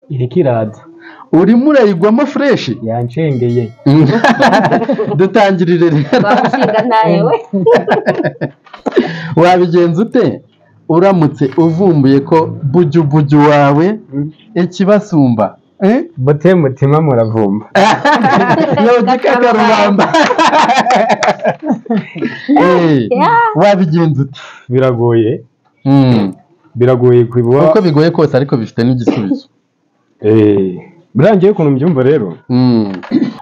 Iriko iraza. Urimo urayigwamo fresh. Yanshengeye. Dutangirire rero. Bamushinga ntayewe. Wabigenza ute uramutse uvumbuye ko buju buju wawe ikibasumba Bote mutima muravumba. Karubamba. Wabigenza ute? Biragoye. Biragoye kwibuka. Uko bigoye kose ariko bifite n'igisubizo. Birangiye ukuntu mbyumva rero.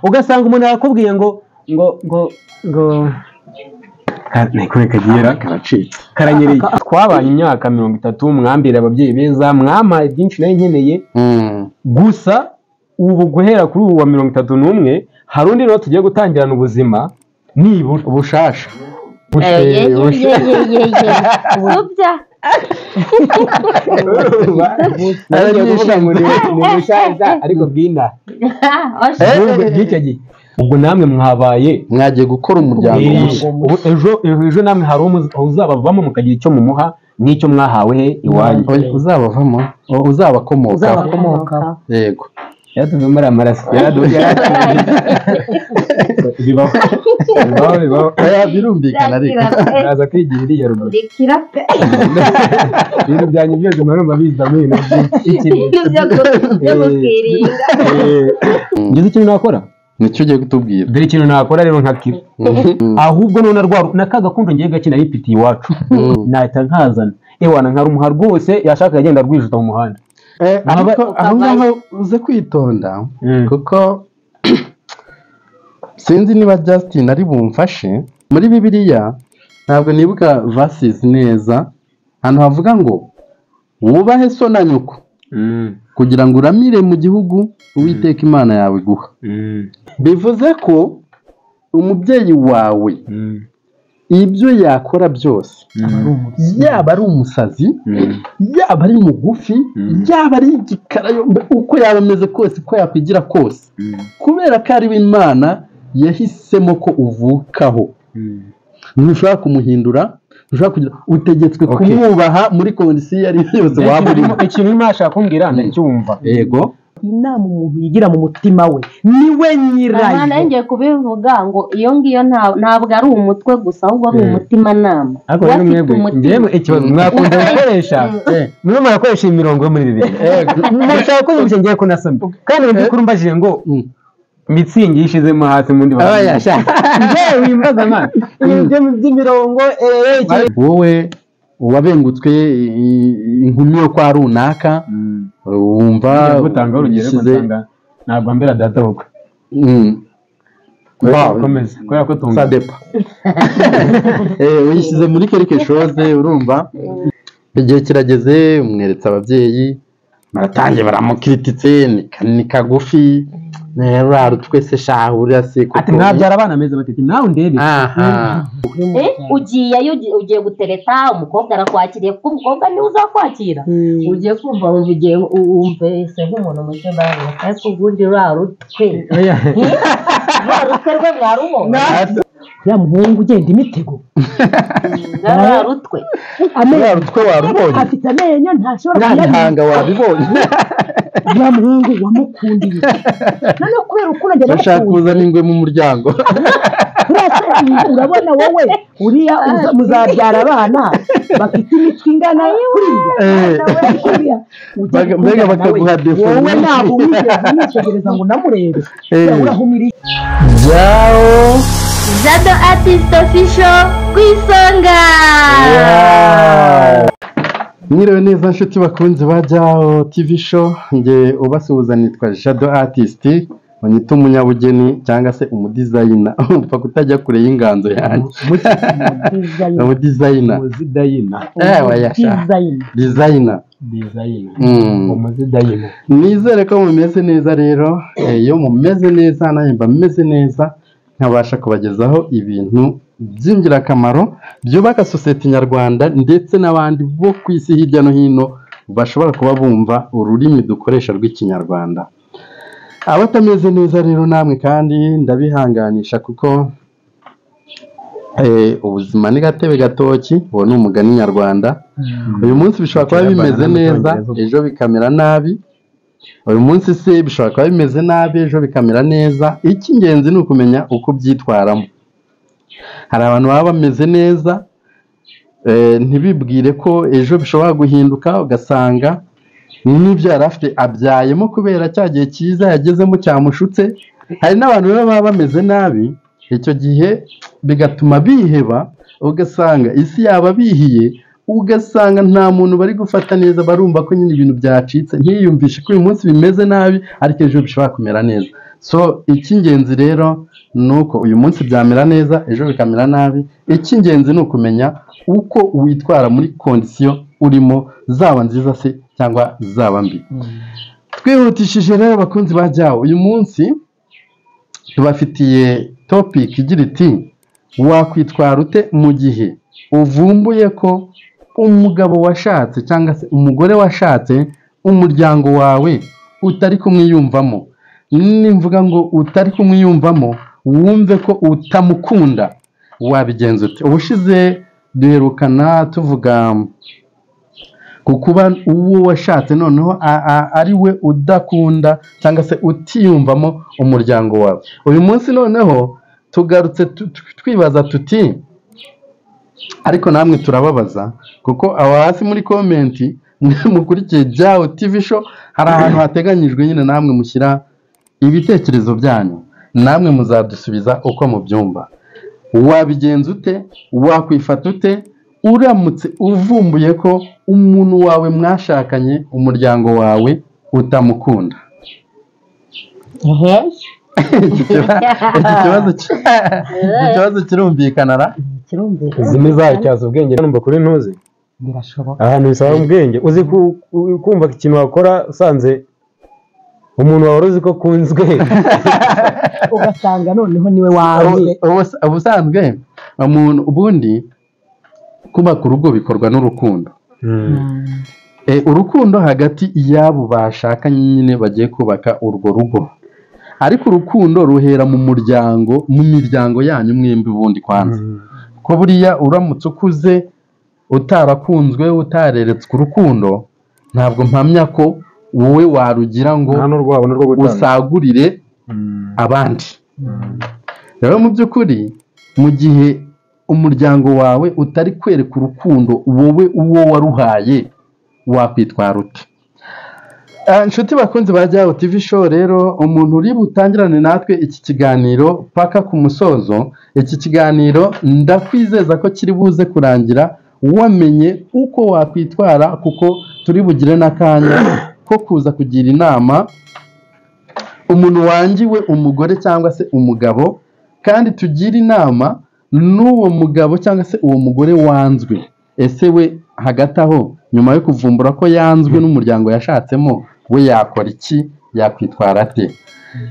Ugasanga umuntu arakubwiye ngo ngo ngo ngo kagiye karacitse karanyereye. Twabanye imyaka 30 mwambira ababyeyi beza, mwampaye byinshi nari nkeneye. Gusa ubu guhera kuri ubu wa 31 hari undi no tugiye gutangirana ubuzima nibura ubushasha. Subya. Ariko bwina bw'icyo gihe ubwo namwe mwabaye mwagiye gukora umuryango. Ejo ejo namwe hari uzabavamo mukagira icyo mumuha n'icyo mwahawe he iwanyu. Uzabavamo uzabakomokaho. Yego. Yaratuvumara amaraso. Bibaho. Bibaho. Birumvikana ariko. Naza kwigira iriya ruguru. Rikira pe. Ibintu byanyu byose murumva biza mu bintu byo gukwiringa. Ngize ikintu nakora? Nicyo ugiye kutubwira. Dore ikintu nakora rero nkakira. Ahubwo none rwa nakaga kundo ngiye gakina yipitiye iwacu. Nahita nkazana. Ewana nkarumuha rwose yashaka agenda rwijuta mu muhanda. Ariko aho ngaho uze kwitonda kuko sinzi niba Justin ari bumfashe. Muri Bibiliya ntabwo nibuka verses neza, ahantu havuga ngo wubahe so na nyoko kugira ngo uramire mu gihugu Uwiteka Imana yawe iguha. Bivuze ko umubyeyi wawe ibyo yakora byose, yaba ari umusazi, yaba ari mugufi, yaba ari igikara, uko yaba ameze kose, uko yakwigira kose, kubera ko ari we Imana yahisemo ko uvukaho, ntushobora kumuhindura, ntushobora kugira, utegetswe kumwubaha muri condition iyo ari yo yose waba urimo. Ikintu urimo ashaka kumbwira ndacyumva. Yego. Inama umuntu yigira mu mutima we niwe nyirayo. Ngiye kubivuga ngo iyo ngiyo ntabwo ari umutwe gusa, ahubwo ari umutimanama. Ariko rero mwebwe njyewe ikibazo mwakunda gukoresha, mwe murakoresha imirongo yo muri Bibiliya. Mushaka ko ngiye ngiye kunasoma kandi mu by'ukuri mbajije ngo mitsingi yishizemo hasi mundi njyewe wimbaza man ibyo by'imirongo. Wowe wabengutswe inkumi yo kwa runaka, wumva gutanga urugero nsanga ntabwo mbera data bukwe. Komeza kubera ko tunga sadepa uyishyize muri quelque chose, urumva igihe kirageze umweretse ababyeyi baratangiye baramukirititse, ni kagufi rero twese shahurira se kuko ati mwabyara abana meza batiti nawe ndebe. Ugiyeyo ugiye gutereta umukobwa arakwakiriye, kuko umukobwa niwe uzakwakira. Ugiye kumva ugiye umvese nk'umuntu muke bari ariko ubundi rwa rutwe rwe mwarubona ya muhungu ugenda imitego rwa rutwe rwa rutwe warubonye afite amenyo ntashobora kuyabihanga wabibonye ya muhungu wamukundiye noneho kubera ukuntu agenda bashaka kuzana ingwe mu muryango. Urabona wowe uriya muzabyara abana bafite imitwe ingana kuriya, mbega bakaguha défaut. Wowe ntabwo wigeze umwitegereza ngo unamurebe, urahumiriye. Jao Jado Artist Official ku isonga. Mwiriwe neza nshuti bakunzi ba Jao TV Show, nge ubasuhuza nitwa Jado Artist, banyita umunyabugeni cyangwa se umudizayina, upfa kutajya kure y'inganzo yanjye. Umudizayina. Umuzidayina. Dizayina. Dizayina. Umuzidayina. Nizere ko mumeze neza rero, iyo mumeze neza nanjye mba meze neza, nkabasha kubagezaho ibintu by'ingirakamaro byubaka sosiyete nyarwanda ndetse n'abandi bo ku isi hirya no hino bashobora kuba bumva ururimi dukoresha rw'Ikinyarwanda. Abatameze neza rero namwe kandi ndabihanganisha kuko ubuzima ni gatebe gatoki, uwo ni umugani nyarwanda. Uyu munsi bishobora kuba bimeze neza, ejo bikamera nabi. Uyu munsi se bishobora kuba bimeze nabi, ejo bikamera neza. Icy'ingenzi ni ukumenya uko byitwaramo. Hari abantu baba bameze neza, ntibibwire ko ejo bishobora guhinduka, ugasanga n'ibyo yari afite abyayemo kubera cya gihe cyiza yagezemo cyamushutse. Hari n'abantu rero baba bameze nabi, icyo gihe bigatuma biheba, ugasanga isi yaba bihiye, ugasanga nta muntu bari gufata neza, barumva ko nyine ibintu byacitse, ntiyumvishe ko uyu munsi bimeze nabi ariko ejo bishobora kumera neza. So icy'ingenzi rero ni uko uyu munsi byamera neza, ejo bikamera nabi. Icy'ingenzi ni ukumenya uko witwara muri kondisiyo urimo, zaba nziza se cyangwa zaba mbi. Twihutishije rero abakunzi ba Jyawo, uyu munsi tubafitiye topic igira iti: wakwitwara ute mu gihe uvumbuye ko umugabo washatse cyangwa se umugore washatse umuryango wawe utari kumwiyumvamo? Nimvuga ngo utari kumwiyumvamo, wumve ko utamukunda, wabigenza ute? Ubushize duherukana tuvuga ku kuba uwo washatse noneho ari we udakunda cyangwa se utiyumvamo umuryango wawe. Uyu munsi noneho tugarutse twibaza tuti, ariko namwe turababaza, kuko aho hasi muri komenti mukurikiye Jyawo TV show, hari ahantu hateganyijwe nyine namwe mushyira ibitekerezo byanyu, namwe muzadusubiza uko mubyumva. Wabigenza ute? Wakwifata ute uramutse uvumbuye ko umuntu wawe mwashakanye umuryango wawe utamukunda? Iki kibazo kirumvikana ra? Zimwe zacyaza ubwenge numva kuri ntuzi. Birashoboka. Ahantu bisaba ubwenge, uzi kumva ikintu wakora usanze umuntu wawe uzi ko kunzwe, ugasanga noneho niwe wawe. Ubusanzwe umuntu ubundi kubaka urugo bikorwa n'urukundo. Urukundo hagati y'abo bashakanye nyine bagiye kubaka urwo rugo, ariko urukundo ruhera mu muryango, mu miryango yanyu mwembi ubundi kwanza. Ko buriya uramutse ukuze utarakunzwe, utareretswe urukundo, ntabwo mpamya ko wowe warugira ngo usagurire abandi. Rero mu by'ukuri mu gihe umuryango wawe utari kwereka urukundo wowe uwo waruhaye, wakwitwara ute? Inshuti bakunzi ba Jyawo TV show rero, umuntu uri butangirane natwe iki kiganiro paka ku musozo, iki kiganiro ndakwizeza ko kiri buze kurangira wamenye uko wakwitwara, kuko turi bugire n'akanya ko kuza kugira inama umuntu wangiwe umugore cyangwa se umugabo, kandi tugira inama n'uwo mugabo cyangwa se uwo mugore wanzwe. Ese we hagati aho nyuma yo kuvumbura ko yanzwe n'umuryango yashatsemo, we yakora iki? Yakwitwara ate?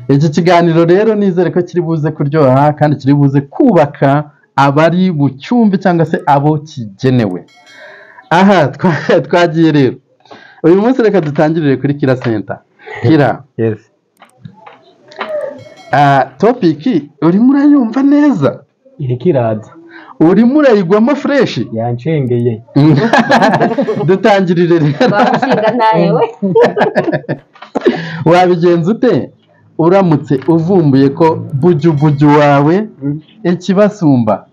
Iki kiganiro rero nizere ko kiri buze kuryoha kandi kiri buze kubaka abari bucyumve cyangwa se abo kigenewe. Aha twagiye rero uyu munsi, reka dutangirire kuri Kira Center. Kira, yes, topic urimo urayumva neza? Irikiraza. Urimo urayigwamo fresh? Yanshengeye. Dutangirire rero. Wabigenza ute uramutse uvumbuye ko buju buju wawe ikibasumba?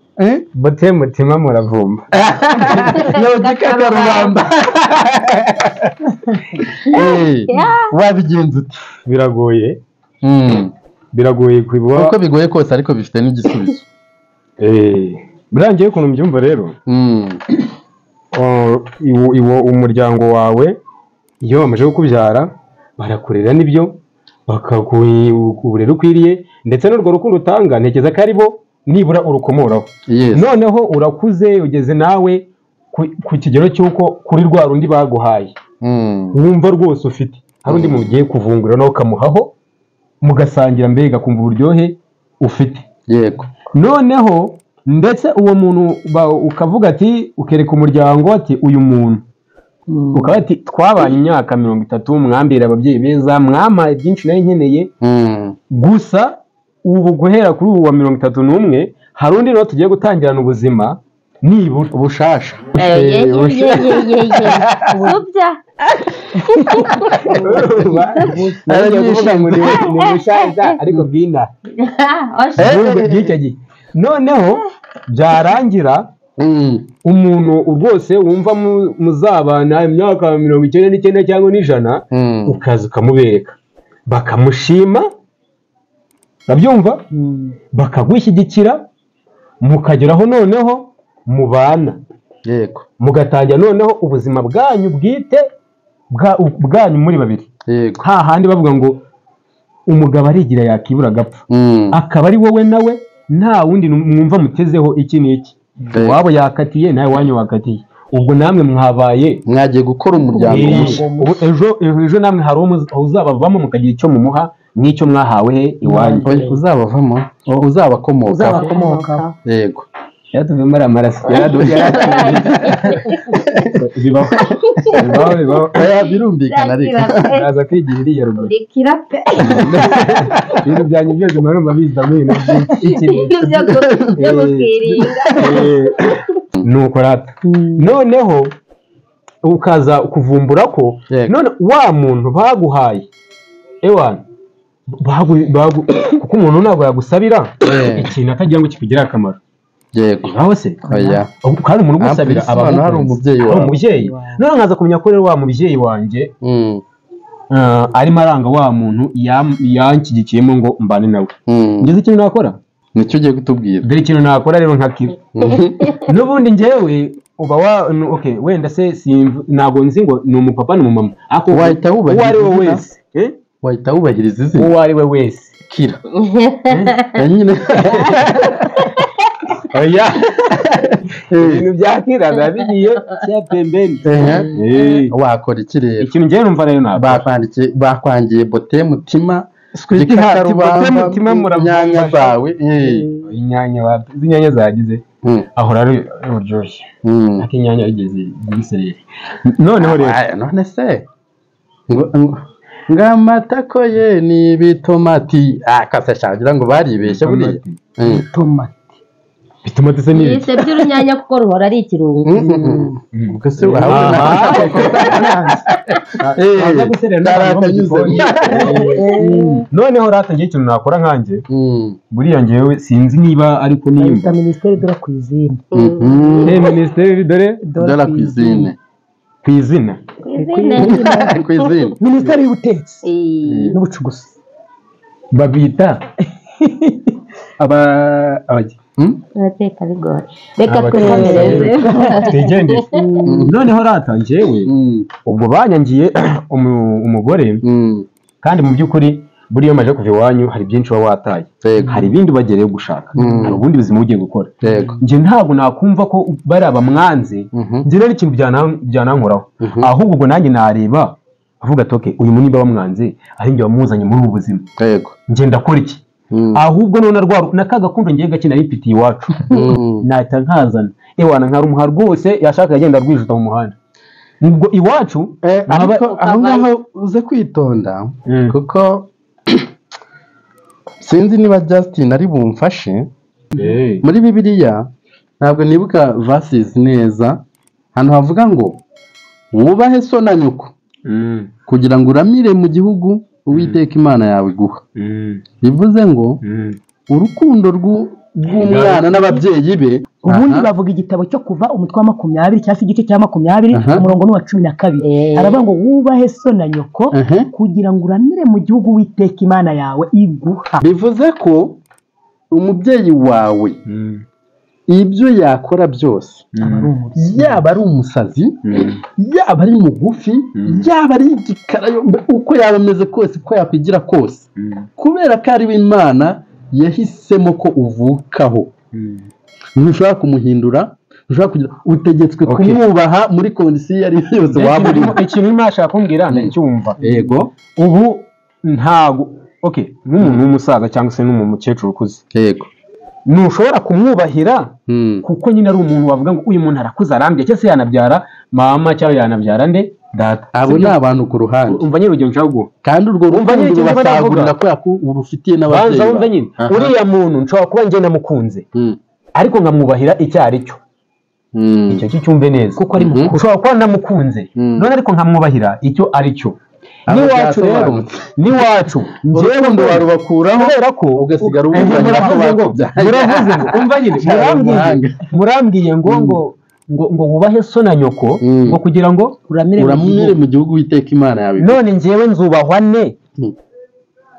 Bote mutima muravumba. Karubamba. Wabigenza ute? Biragoye. Biragoye kwibuka. Uko bigoye kose ariko bifite n'igisubizo. Birangiye ukuntu mbyumva rero. Iwo umuryango wawe iyo bamaze kukubyara barakurera nibyo, bakaguha uburere ukwiriye, ndetse n'urwo rukundo utanga ntekereza ko ari bo nibura urukomoraho. Noneho urakuze ugeze nawe ku kigero cy'uko kuri rwa rundi baguhaye wumva rwose ufite hari undi mugiye kuvungura nawe ukamuhaho mugasangira, mbega kumva uburyohe ufite. Yego. Noneho ndetse uwo muntu ukavuga ati, ukereka umuryango ati uyu muntu ukaba ati twabanye imyaka 30, mwambira ababyeyi beza, mwampaye byinshi nari nkeneye, gusa ubu guhera kuri ubu wa 31 hari undi rero tugiye gutangirana ubuzima nibura ubushasha. Naragiye ngo ni mushaza ariko bwina bw'icyo gihe. Noneho byarangira umuntu rwose wumva muzabana imyaka 99 cyangwa 100 ukaza ukamubereka bakamushima, urabyumva, bakagushyigikira, mukageraho noneho mubana. Yego. Mugatangira noneho ubuzima bwanyu bwite bwanyu muri babiri. Yego. Hahandi bavuga ngo umugabo arigira yakibura agapfa, akaba ari wowe nawe nta wundi mwumva mutezeho iki n'iki. Wabo yakatiye nawe wanyu wakatiye, ubwo namwe mwabaye mwagiye gukora umuryango. Ejo namwe hari uzabavamo mukagira icyo mumuha n'icyo mwahawe he iwanyu. Uzabavamo uzabakomokaho. Yego. Yaratuvemo ari amaraso bibaho birumvikana, ariko naza kwigira iriya ruguru ibintu byanyu byose murumva bizamo ibintu byinshi byo gukiringa. Nuko rata noneho ukaza kuvumbura ko none wa muntu baguhaye ewana kuko umuntu ntabwo yagusabira ikintu atagira ngo kikugirire akamaro. Yego. Aho se? Oya. Kandi umuntu ugusabira aba ari umubyeyi wawe. Umubyeyi. None nkaza kumenya ko rero wa mubyeyi wanjye arimo aranga wa muntu yanshyigikiyemo ngo mbane nawe. Ngeze ikintu nakora? Nicyo ugiye kutubwira. Dore ikintu nakora rero nkakira. N'ubundi njyewe uba wa okay wenda se ntabwo nzi ngo ni umupapa ni umumama. Ako wahita wubahiriza uwo ari we wese. Wahita wubahiriza izina. Uwo ari we wese. Kira. Nyine. Oya. Ibintu bya kira biba bigiye cya pembeni. Wakora iki rero? Ikintu njyewe numva rero ntabwo bakwangiye bote mutima mutima inyanya zawe. Inyanya wapi? Inyanya zagize ahora ari uryoshye. Ariko inyanya igeze gisereri. Noneho rero none se ngo amatako ye ni ibitomati akase shagira ngo baribeshye buriya. Tomati. Bitomati se ni ibise by'urunyanya kuko ruhora ari ikirungo. Ubwo se noneho rata ngiye ikintu nakora nkanjye buriya ngewe sinzi niba ariko nimba Minisiteri de la Cuisine. Minisiteri de la Cuisine. Ku izina. Cuisine. Minisiteri y'ubutetsi n'ubucuguzi. Babita aba Abateka bigoye. Reka twikomereze. Twigendere. Noneho rata njyewe ubwo banyangiye umugore kandi mu by'ukuri buriya maje kuva iwanyu hari byinshi uba wataye. Hari ibindi ubagereye gushaka. Hari ubundi buzima ugiye gukora. Njye ntabwo nakumva ko bari abamwanze. Njye rero ikintu byanankoraho. Ahubwo ubwo nanjye nareba avuga ati okay uyu muntu niba bamwanze ari njye wamuzanye muri ubu buzima. Njye ndakora iki? Ahubwo none rwa nakagakundo ngiye gake nari mfitiye iwacu nahita nkazana ewana nkarumuha rwose yashaka agenda rwijuta mu muhanda ubwo iwacu. Ariko aho ngaho uze kwitonda kuko sinzi niba Justin ari bumfashe. Muri Bibiliya ntabwo nibuka verses neza hano havuga ngo wubahe so na nyoko kugira ngo uramire mu gihugu Uwiteka Imana yawe iguha. Bivuze ngo urukundo rw'umwana n'ababyeyi be. Ubundi bavuga igitabo cyo kuva umutwe wa 20 cyangwa se igice cya 20 umurongo ni wa 12. Aravuga ngo wubahe so na nyoko kugira ngo uramire mu gihugu Uwiteka Imana yawe iguha. Bivuze ko umubyeyi wawe ibyo yakora byose yaba ari umusazi yaba ari mugufi yaba ari igikara uko yaba ameze kose uko yakwigira kose kubera ko ari Imana yahisemo ko uvukaho ntushobora kumuhindura ntushobora kugira utegetswe kumwubaha muri kondisiyo iyo ari yo yose waba urimo. Ikintu urimo ashaka kumbwira ndacyumva. Yego. Ubu ntago okay nk'umuntu w'umusaza cyangwa se n'umukecuru ukuze. Yego. Ntushobora kumwubahira kuko nyine ari umuntu wavuga ngo uyu muntu arakuze arambye cyangwa se yanabyara mama cyangwa yanabyara nde data. Abo ni abantu ku ruhande. Umva nyine urugero nshaka guha. Kandi urwo rukundo rubasagurira kubera ko urufitiye n'ababyeyi. Banza wumve nyine uriya muntu nshobora kuba njye namukunze ariko nkamwubahira icyo ari cyo. Icyo cyo cyumve neza, kuko ari mukuru. Ushobora kuba namukunze none ariko nkamwubahira icyo ari cyo. N'iwacu rero, n'iwacu urukundo warubakuraho kubera ko ugasigara muravuze ngo umva nyine, murambwiye ngo ngo ngo wubahe so na nyoko ngo kugira ngo uramire mu gihugu Uwiteka Imana yawe. None njyewe nzubahwa ne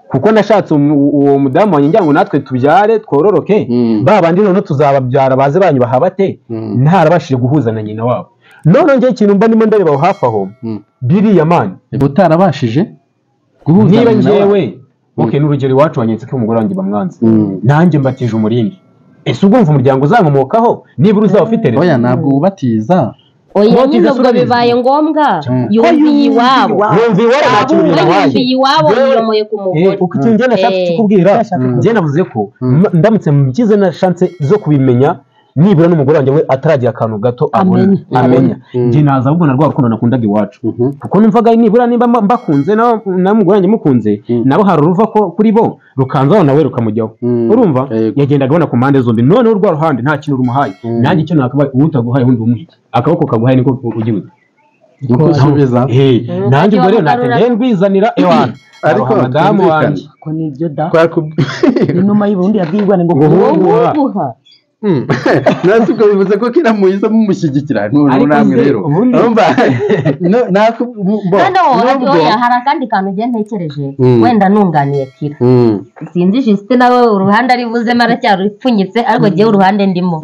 kuko nashatse uwo mudamu wanjye ngira ngo natwe tubyare twororoke, ba bandi none tuzababyara baze banyubaha bate ntarabashije guhuza na nyina wabo. None njye ikintu mba ndimo ndareba aho hafi aho biriya mani utarabashije guhuza niba njyewe okay, n'urugero iwacu wanyetse ko umugore wanjye bamwanze nanjye mbatije umurindi, ese ubwo mva umuryango uzankomokaho nibura uzaba ufite rero? Oya ntabwo wubatiza. Oya nyine ubwo bibaye ngombwa yumviye iwabo, yumviye iwabo yiyomoye ku mugore. Uko icyo njye nashatse kukubwira, njye navuze ko ndamutse mgize na chance zo kubimenya nibura n'umugore wanjye we ataragira akantu gato abona amenya, njye naza ahubwo na rwa rukundo nakundaga iwacu, kuko numvaga nibura nimba mbakunze na mugore wanjye mukunze nabo hari uruva ko kuri bo rukanzaho nawe rukamujyaho. Urumva yagendaga abona ku mpande zombi. None urwa ruhande nta kintu rumuhaye, nanjye icyo nakabaye utaguhaye undi umuhe akaboko kaguhaye niko ugira uti niko nanjye ubwo rero nategeye ndwizanira ewana. Ariko madamu wanjye ko nibyo da inuma y'Uburundi yabwirwa ngo guha natwe ubwo bivuze ko kira muhise mumushyigikira none namwe rero urumva noneho hari akandi kantu ugiye ntekereje wenda nunganiye Kira, sinzi Justin nawe uruhande ari buzemo aracyarupfunyitse ariko jyewe uruhande ndimo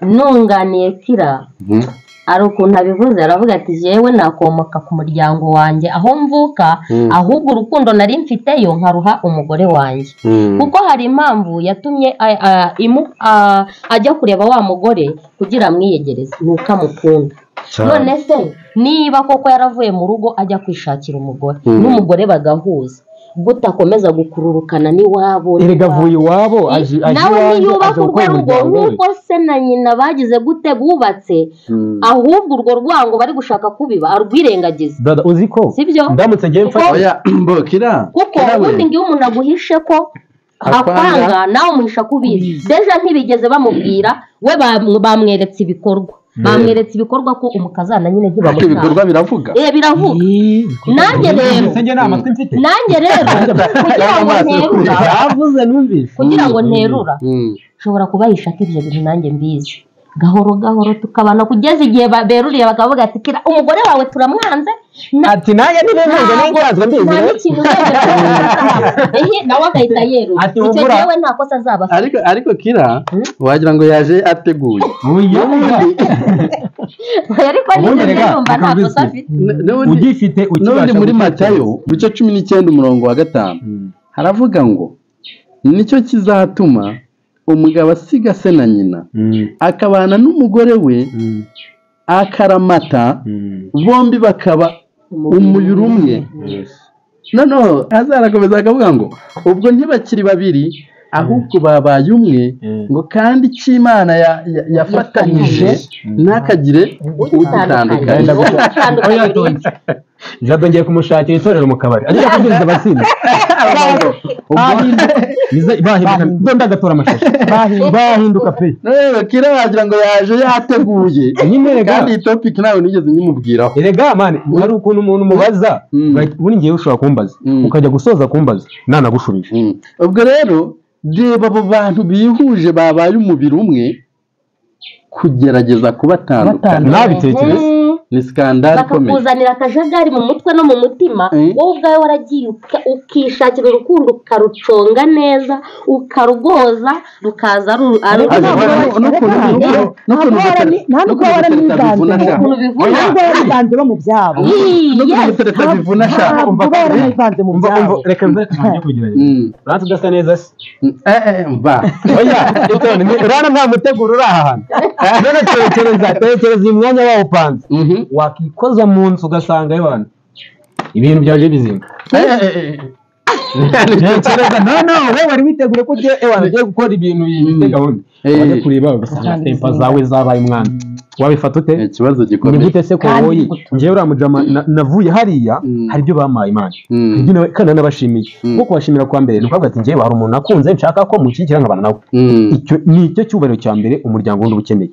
nunganiye Kira ari ukuntu abivuze, aravuga ati jewe nakomoka ku muryango wanjye aho mvuka, ahubwo urukundo nari mfiteyo nkaruha umugore wanjye. Kuko hari impamvu yatumye ajya kureba wa mugore kugira amwiyegereze, nuko amukunda. None se niba koko yaravuye mu rugo ajya kwishakira umugore n'umugore bagahuza, gutakomeza gukururukana n'iwabo, erega avuye iwabo nawe ntiyubaka urwo rugo nk'uko se na nyina bagize gute bubatse, ahubwo urwo rwango bari gushaka kubiba arwirengagiza. Uzi ko ndamutse ngiye mfata oya mbokira, kuko ubundi ngiyo umuntu aguhishe ko akwanga nawe umuhisha kubizi, deja ntibigeze bamubwira, we bamweretse ibikorwa, bamweretse ibikorwa ko umukazana nyine ntibamushaka. Ibikorwa biravuga. Biravuga. Nanjye rero kugira ngo nterura, yavuze numvise, kugira ngo nterura nshobora kubahisha ko ibyo bintu nanjye mbizi, gahoro gahoro tukabana kugeza igihe beruriye bakavuga ati Kira umugore wawe turamwanze, ati nanjye niba nganzwe mbizi nawe agahita yerura. Icyo gihe we nta kosa azaba afite. Ariko Kira wagira ngo yaje ateguye, ariko niba nta kosa afite ugifite n'ubundi. Muri Matayo ibice 19 umurongo wa 5 haravuga ngo nicyo kizatuma umugabo asiga se na nyina akabana n'umugore we akaramata, bombi bakaba umubiri umwe. Noneho azarakomeza akavuga ngo ubwo ntibakiri babiri ahubwo babaye umwe, ngo kandi icyo Imana yafatanyije ntakagire ugitandukanya. Jado ngiye kumushakira itorero mu kabari ajya kubwiriza abasinzi bahinduka, ndagatora amashashi bahinduka pe. Rero Kira wagira ngo yaje yateguye nyine, kandi iyi topic nawe nigeze nyimubwiraho. Erega mani hari ukuntu umuntu mubaza, ubundi ngiye ushobora kumbaza ukajya gusoza kumbaza nanagushubije. Ubwo rero reba abo bantu bihuje babaye umubiri umwe, kugerageza kubatandukanya nabitekereza ni skandale ikomeye, bakakuzanira akajagari mu mutwe no mu mutima. Wowe ubwawe waragiye ukishakira urukundo ukaruconga neza ukarwoza rukaza nta nubwo bo mu byabo, mu byabo. Reka uranze udasa neza se urana nta muteguro uri aha hantu. None tekereza uyu mwanya wawupanze, wakikoza mu nzu ugasanga abantu ibintu byaje bizima. Tekereza no wowe wari witegure ko ugiye gukora ibintu bifite gahunda, wajya kureba ugasanga tempa zawe zabaye umwana. Wabifata ute? Ikibazo gikomeye. Ni gute se ko wowe njyewe uriya mujama navuye hariya hari ibyo bamaye Imana kandi nabashimiye. Kuko kubashimira kwa mbere ni ukuvuga ati njyewe hari umuntu nakunze nshaka ko mushyigikira nkabana nawe. Icyo ni icyo cyubahiro cya mbere umuryango wundi uba ukeneye.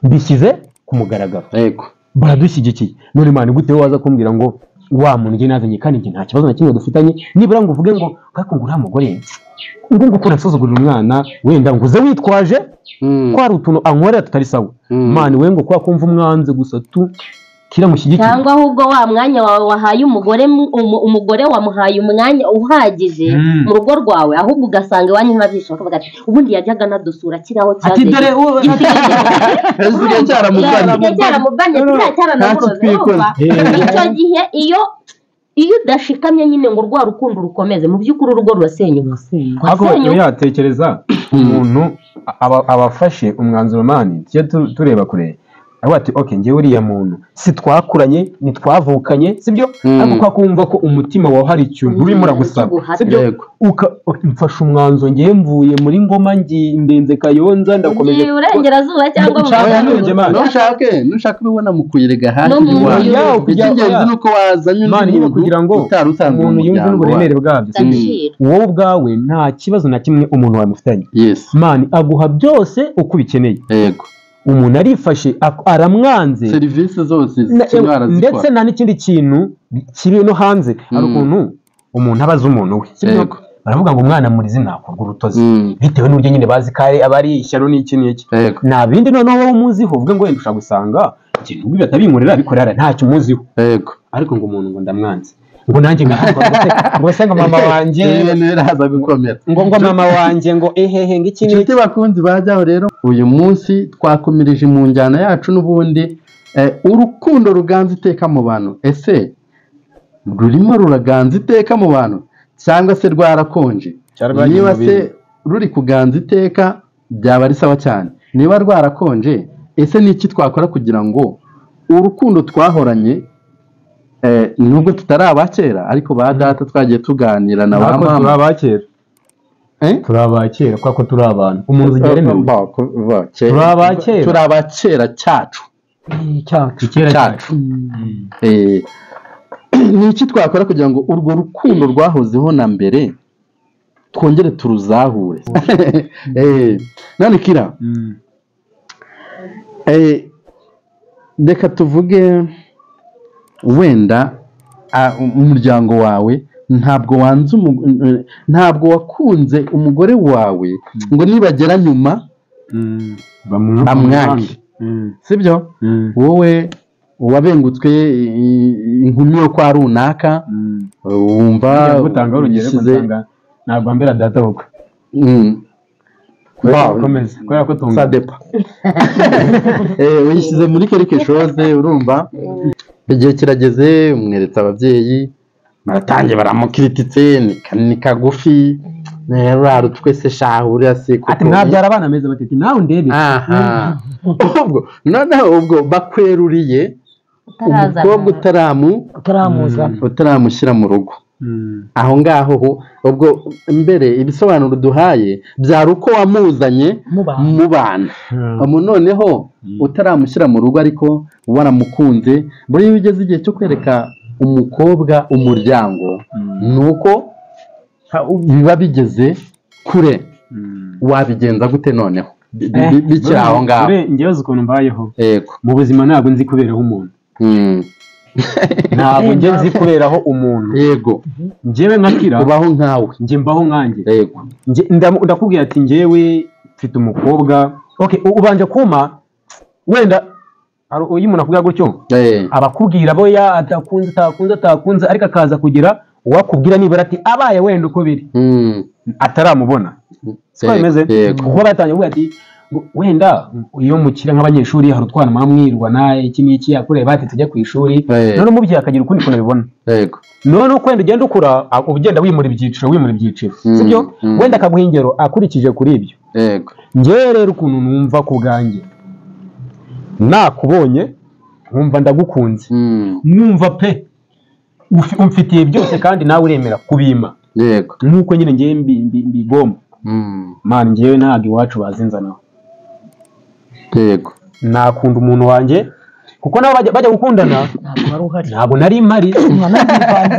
Mbishyize ku mugaragaro. Yego. Baradushyigikiye. None man gute waza kumbwira ngo wa muntu ngiye nazanye kandi nge nta kibazo na kimwe dufitanye, nibura ngo uvuge ngo kako ngura mugore ngo ngo kurasuzugurira umwana wenda nguze witwaje ko hari utuntu ankorera tutari sawa. Man we ngo kwa kumva umwanze gusa tu kira mushyigikira, cyangwa ahubwo wa mwanya wawe wahaye umugore, umugore wamuhaye umwanya uhagije mu rugo rwawe, ahubwo ugasanga iwanyu ntibabyishima bakavuga ati ubundi yajyaga anadusura kiraho ati dore cyaramubanye cyaranamuroze. Icyo gihe iyo udashikamye nyine ngo rwa rukundo rukomeze, mu by'ukuri urugo rurasenyuka. Ariko yatekereza umuntu abafashe umwanzuro mani tujye tureba kure, avuga ati okay ngewe uriya muntu si twakuranye ntitwavukanye, sibyo? Ariko kwa kumva ko umutima wawe hari ikintu urimo uragusaba, sibyo? Mfashe umwanzuro ngewe mvuye muri Ngoma ndenze Kayonza ndakomeje Iburengerazuba cyangwa mu nushake ubibona mu kuyerega hafi iwawe. Icy'ingenzi ni uko wazanye undi muntu kugira ngo umuntu yumve n'uburemere bwabyo. Wowe ubwawe nta kibazo na kimwe umuntu wamufitanye. Man aguha byose uko ubikeneye. Yego. Umuntu arifashe aramwanze serivisi zose ndetse nta n'ikindi kintu kiri no hanze. Hari ukuntu umuntu abaza umuntu we, sibyo? Baravuga ngo umwana murizi nakorwa urutozi bitewe n'uburyo nyine bazi kare abari ishyano n'iki n'iki, nta bindi noneho wowe umuziho uvuge ngo wenda ushobora gusanga ikintu ubwo batabinkorera abikorera ntacyo umuziho. Yego. Ariko ngo umuntu ngo ndamwanze ngo nanjye ngo se ngo mama wanjye biraza gukomera, ngo mama wanjye ngo ehehe ngo iki n'iki. Inshuti bakunzi bajyaho rero uyu munsi twakomereje mu njyana yacu n'ubundi urukundo ruganza iteka mu bantu. Ese rurimo ruraganza iteka mu bantu cyangwa se rwarakonje? Niba se ruri kuganza iteka byaba ari sawa cyane, niba rwarakonje ese ni iki twakora kugira ngo urukundo twahoranye, nubwo tutari abakera ariko ba data twagiye tuganira na ba mama, turi abakera, turi abakera kuko turi abantu umuntu ugeremewe, turi abakera cyacu cyacu. Ni iki twakora kugira ngo urwo rukundo rwahozeho na mbere twongere turuzahure? None Kira, reka tuvuge wenda umuryango wawe ntabwo wanze, ntabwo wakunze umugore wawe ngo nibagera nyuma bamwange, sibyo? Wowe wabengutswe inkumi yo kwa runaka, wumva gutanga urugero ntabwo ambera data bukwe kubera ko tunga sadepa wishyize muri quelque chose, urumva igihe kirageze umweretse ababyeyi baratangiye baramukirititse, ni kagufi rero twese shahurira se ati mwabyara abana meza batiti nawe ndebe. Aha, ubwo noneho ubwo bakweruriye umukobwa utaramushyira mu rugo. Aho ngaho ubwo mbere ibisobanuro duhaye byari uko wamuzanye mubana, noneho utaramushyira mu rugo ariko waramukunze. Buriya iyo ugeze igihe cyo kwereka umukobwa umuryango ni uko biba bigeze kure, wabigenza gute noneho bikiri aho ngaho? Ngewe ukuntu mbayeho mu buzima ntabwo nzi kuberaho umuntu, ntabwo njye nzi kuberaho umuntu. Yego. Njyewe nka Kira ubaho nkawe, njye mbaho nkanjye. Yego. Ndakubwira ati njyewe mfite umukobwa, okay, ubanje kuma wenda iyo umuntu akubwira gutyo abakubwira abo ya atakunze atakunze atakunze, ariko akaza kugira uwakubwira nibura ati abaye wenda uko biri ataramubona, siko bimeze? Kuko batangiye kuvuga ati wenda iyo mukira nk'abanyeshuri hari utwana mwamwirwana iki n'iki yakureba ati tujya ku ishuri, none umubyeyi akagira ukundi kuntu abibona. Yego. None uko wenda ugenda ukura ugenda wimura ibyiciro wimura ibyiciro, sibyo? Wenda akaguha ingero akurikije kuri ibyo. Yego. Njyewe rero ukuntu numva ku bwanjye, nakubonye nkumva ndagukunze, numva pe umfitiye byose kandi nawe uremera kubima. Yego. Nuko nyine ngiye mbigomba. Man ngewe ntabwo iwacu bazinzanaho. Yego. Nakunda umuntu wanjye kuko nabo bajya gukundana ntabwo nari mpari,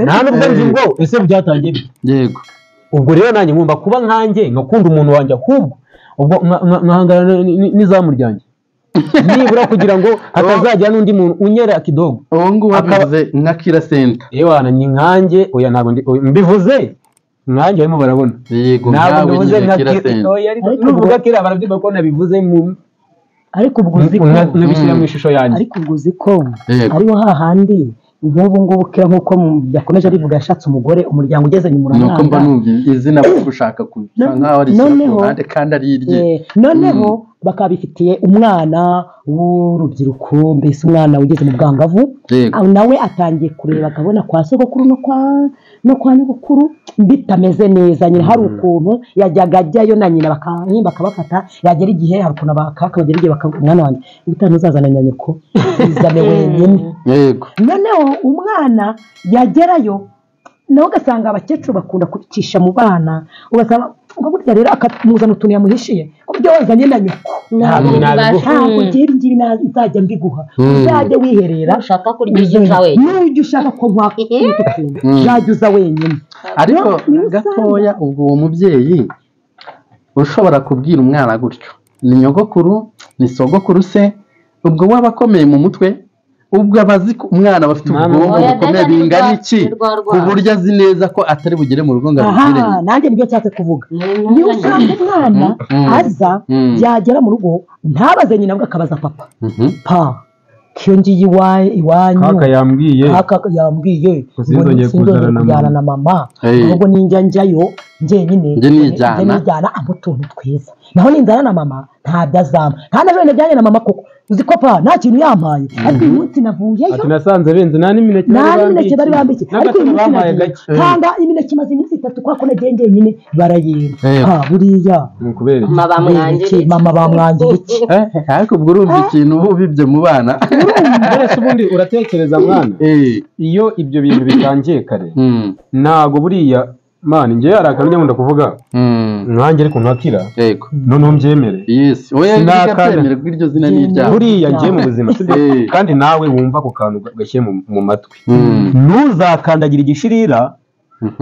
nta nubwo nzi ngo ese byatangiye bite. Yego. Ubwo rero nanjye ngomba kuba nkanjye ngakunda umuntu wanjye, ahubwo ubwo nkahangana n'izamu ryanjye. Nibura kugira ngo hatazagira n'undi muntu unyera kidogo. Uwo nguwo abivuze nka Kira Center. Ewana ni nkanjye, oya ntabwo mbivuze nkanjye barimo barabona. Yego ntabwo mbivuze nka Kira Center. Oya ariko nuvuga Kira barabyumva ko nabivuze mu ariko ubwo uzi ko nabishyira mu ishusho yanjye. Ariko ubwo uzi ko ariho hahandi nk'ubu ngubu Kira nk'uko yakomeje abivuga yashatse umugore umuryango ugeze nyuma uramwanga. Nuko mba numva izina gushaka kusa nkaho ari ruhande kandi ari irye. Noneho bakabifitiye umwana w'urubyiruko mbese umwana ugeze mu bwangavu nawe atangiye kureba akabona kwa sogokuru no kwa nyogokuru bitameze neza nyine hari ukuntu yajyaga ajyayo na nyina bakabafata yagera igihe hari ukuntu bakabagera igihe bakavuga umwana wanjye ubutaha ntuzazana na nyoko izane wenyine. Yego. Noneho umwana yagerayo nawe ugasanga abakecuru bakunda kubicisha mu bana ugasanga burya rero akamuzana utuntu yamuhishiye kubyo wazanye na nyoko ntabwo ngibi ngibi nzajya mbiguha uzajya wiherera ushaka kurya ibyo uza wenyine n'ujya ushaka ko nkwaka utuntu uzajya uza wenyine. Ariko gatoya ubwo uwo mubyeyi ushobora kubwira umwana gutyo ni nyogokuru ni sogokuru se ubwo waba akomeye mu mutwe ubwo abazi umwana bafite ubwonko bukomeye bingana iki ku buryo azi neza ko atari bugere mu rugo ngo abigire. Nanjye nibyo nshatse kuvuga. Niyo usanga umwana aza yagera mu rugo ntabaze nyina ahubwo akabaza papa. Pa kiyo ngiye iwanyu kaka yambwiye ngo sinzongeye kujyana na mama ahubwo ninjya njyayo njyenyine nijyana utuntu twiza naho ninzana na mama ntabyo azampa nta na jone najyanye na mama koko uzi ko pa nta kintu yampaye ariko uyu munsi navuyeyo ati nasanze benze nta n'imineke bari bambikiye ariko uyu munsi nagiye kanga imineke imaze iminsi itatu kwa ko nagiye njyenyine barayenda pa buriya mama bamwangira iki ariko ubwo urumva ikintu uba ubibye mu bana mbese ubundi uratekereza mwana iyo ibyo bintu bitangiye kare ntabwo buriya mani njye hari akantu nkunda kuvuga nkanjye ariko nkakira noneho mbyemere iryo zina ni iryawe buriya njye mu buzima kandi nawe wumva ako kantu gashyire mu matwi ntuzakandagira igishirira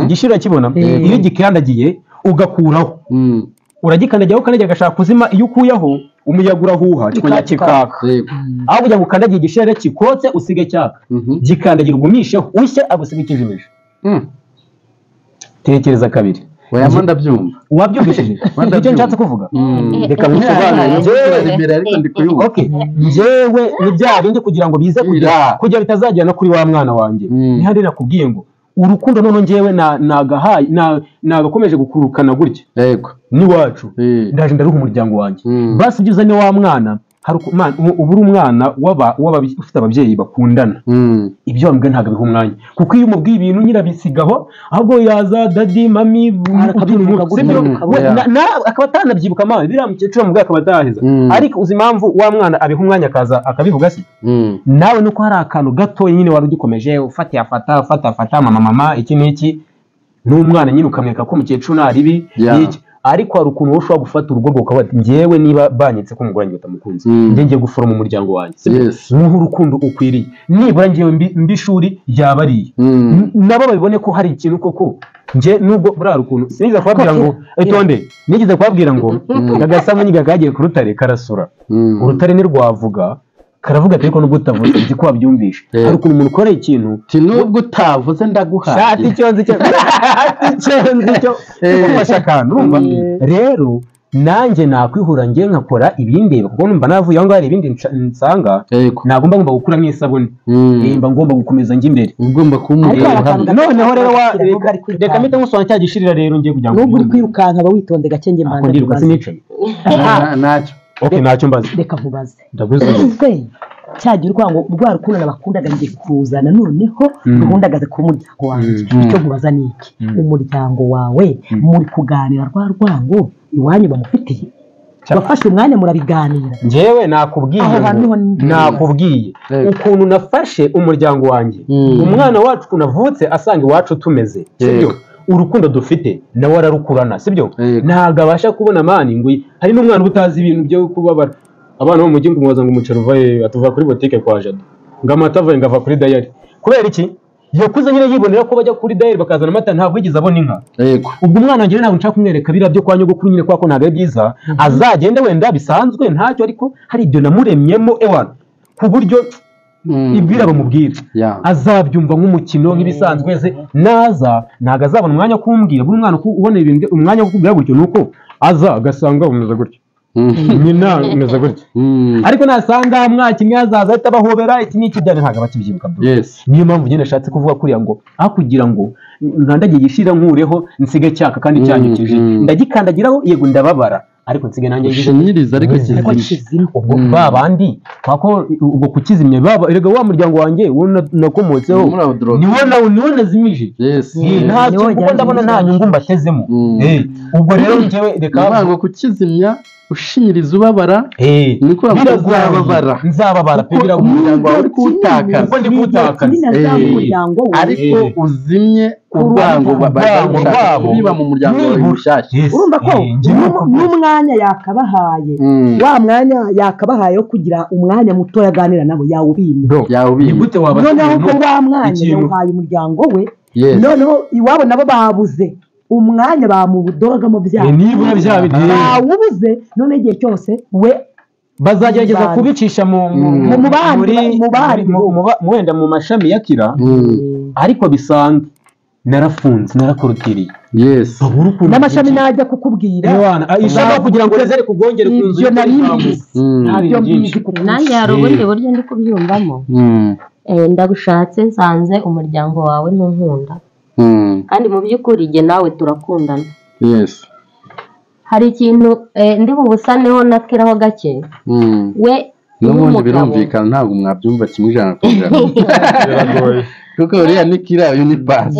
igishirira kibona iyo gikandagiye ugakuraho uragikandagira ukandagira agashaka kuzima iyo ukuyeho umuyaga urahuha kikongera kikaka aho kugira ngo ukandagiye igishirira kikotse usige cyaka gikandagira ugumisheho ushye agusiga ikijimije. Tekereza kabiri. Oya ndabyumva. Wabyumvishije? Icyo nshatse kuvuga. Reka ngusobanurire. Okay. Njyewe ni bya bindi kugira ngo bize kugira bitazagera no kuri wa mwana wanjye. Ni nakubwiye ngo urukundo none njyewe nagahaye nagakomeje gukurukana gutya. Yego. Ni wacu. Ndaje ndaruha umuryango wanjye. Basi ibyo uzanye wa mwana ubu uri umwana ufite ababyeyi bakundana ibyo wambwiye ntabwo abiha umwanya kuko iyo umubwiye ibintu nyirabisigaho ahubwo yaza dadi mami akaba atanabyibuka mani biriya mukecuru amubwiye akaba ataheza ariko uzi impamvu wa mwana abiha umwanya akaza akabivuga se nawe nuko hari akantu gato nyine wari ugikomeje ufata afata afata afata mama mama iki n'iki n'umwana nyine ukamwereka ko umukecuru nta ribi n'iki ariko hari ukuntu ushobora gufata urugo rwawe ukavuga njyewe niba banyitse ko umugore wanjye batamukunze njye ngiye guforoma umuryango wanjye nk'uhu urukundo ukwiriye nibura njyewe mbi ishuri ryaba ariye nabo babibone ko hari ikintu koko njye nubwo buriya ukuntu sinigeze kubabwira ngo itonde nigeze kubabwira ngo agasamunyiga kagiye ku rutare karasura urutare ntirwavuga karavuga ati ariko nubwo utavuze nzi ko wabyumvishe hari ukuntu umuntu ukora ikintu nubwo utavuze ndaguhaye ati icyo nzi cyo ufashe akantu urumva rero nanjye nakwihura njye nkakora ibindeba kuko numva navuye aho ngaho hari ibindi nsanga ntabwo mba ngomba gukuramo isabune nimba ngomba gukomeza njya imbere ugomba kuba noneho rero reka mpite nkusobanura cya gishirira rero ngiye kugira ngo nubwo uri kwirukanka aba witonde gake njye mbanza ndiruka sinicaye ntacyo okay ntacyo mbaze reka nkubaze ndaguze cyagira urwango rwa rukundo nabakundaga ngiye kuzana noneho ruhundagaze ku muryango wanjye icyo nkubaza ni iki umuryango wawe muri kuganira rwa rwango iwanyu bamufitiye wafashe umwanya murabiganira njyewe nakubwiye nakubwiye ukuntu nafashe umuryango wanjye umwana wacu ukuntu avutse asanga iwacu tumeze sibyo urukundo dufite nawe ararukurana sibyo ntabwo abasha kubona mani ngo hari n'umwana uba utazi ibintu byo kubabara abana bo mu mujyi ngo umubaza ngo umuceri uva he atuva kuri botike kwa Jado ngo amata avuye ngo ava kuri dayari kubera iki Yakuze nyine yibonera ko bajya kuri dayari bakazana amata, ntabwo yigeze abona inka. Yego. Ubwo umwana wanjye ntabwo nshaka kumwereka biriya byo kwa nyogokuru nyine kwa ko ntabwo ari byiza, azagende wenda bisanzwe ntacyo, ariko hari ibyo namuremyemo ewana ku buryo ibwira bamubwira azabyumva nk'umukino nk'ibisanzwe. Wese naza ntabwo azabona umwanya wo kumbwira. Buri mwana ubona ibintu umwanya wo kukubwira gutyo nuko aza agasanga umeze gutyo, nyina umeze gutyo, ariko nasanga mwakinnyi azaza ahita abahobera iki n'iki byane ntabwo abakibyibuka. Niyo mpamvu nyine nashatse kuvuga kuriya ngo aho kugira ngo nkandagiye igishira nkureho nsige cyaka kandi cyanyukije, ndagikandagiraho yego ndababara, ariko nsige nanjye ushinyiriza ariko kizimye. Ubwo ba bandi kwako ubwo kukizimya baba erega wa muryango wanjye wo nakomotseho niwo nazimije. Ntacyo kuko ndabona nta nyungu mbatezemo. Ubwo rero njyewe reka ngo kukizimya ushinyiriza ubabara niko nzababara, nzababara pe umuryango wawe uri kuwutakaza, kuko ndi kuwutakaza ariko uzimye urwango rwabo biba mu muryango wawe mushyashya. Urumva ko n'umwanya yakabahaye, wa mwanya yakabahaye wo kugira umwanya muto yaganira nabo yawubimye. Noneho ko wa mwanya yawuhaye umuryango we, noneho iwabo nabo babuze umwanya bamubudoragamo bya nibura bya bawubuze. None igihe cyose we bazagerageza kubicisha mu wenda mu mashami ya Kira, ariko bisanzwe narafunze narakorotiriye. Yes, n'amashami najya kukubwira ishaka kugira ngo rezere kugongere ku nzu ibyo nari mbizi, ntabyo mbizi. Nanjye hari ubundi buryo ndi kubyumvamo. Ndagushatse nsanze umuryango wawe ntunkunda, kandi mu by'ukuri jye nawe turakundana. Yes, hari ikintu ndi bubusaneho na Kiraho gake. We n'ubundi birumvikana ntabwo mwabyumva kimwe 100%, kuko uriya ni Kira uyu ni Pasi.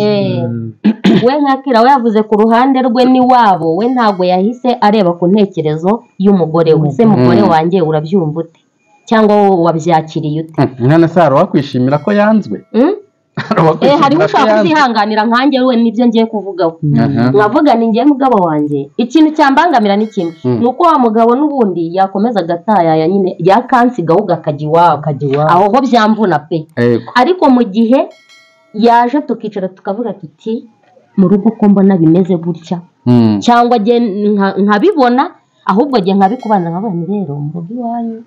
We nka Kira we yavuze ku ruhande rwe n'iwabo, we ntabwo yahise areba ku ntekerezo y'umugore we. Se mugore wanjye urabyumva ute cyangwa wowe wabyakiriye ute? Mwana se hari uwakwishimira ko yanzwe? Hariho ushaka kuzihanganira nkanjye we nibyo ngiye kuvugaho. Nkavuga ni ngiye mugabo wanjye ikintu cyambangamira ni kimwe, ni uko wa mugabo n'ubundi yakomeza agatayaya nyine yakansigaho akajya iwabo, aho ho byamvuna pe. Ariko mu gihe yaje tukicara tukavuga tuti mu rugo ko mbona bimeze gutya, cyangwa nkabibona ahubwo jye nkabikubanza nkabona rero mu rugo iwanyu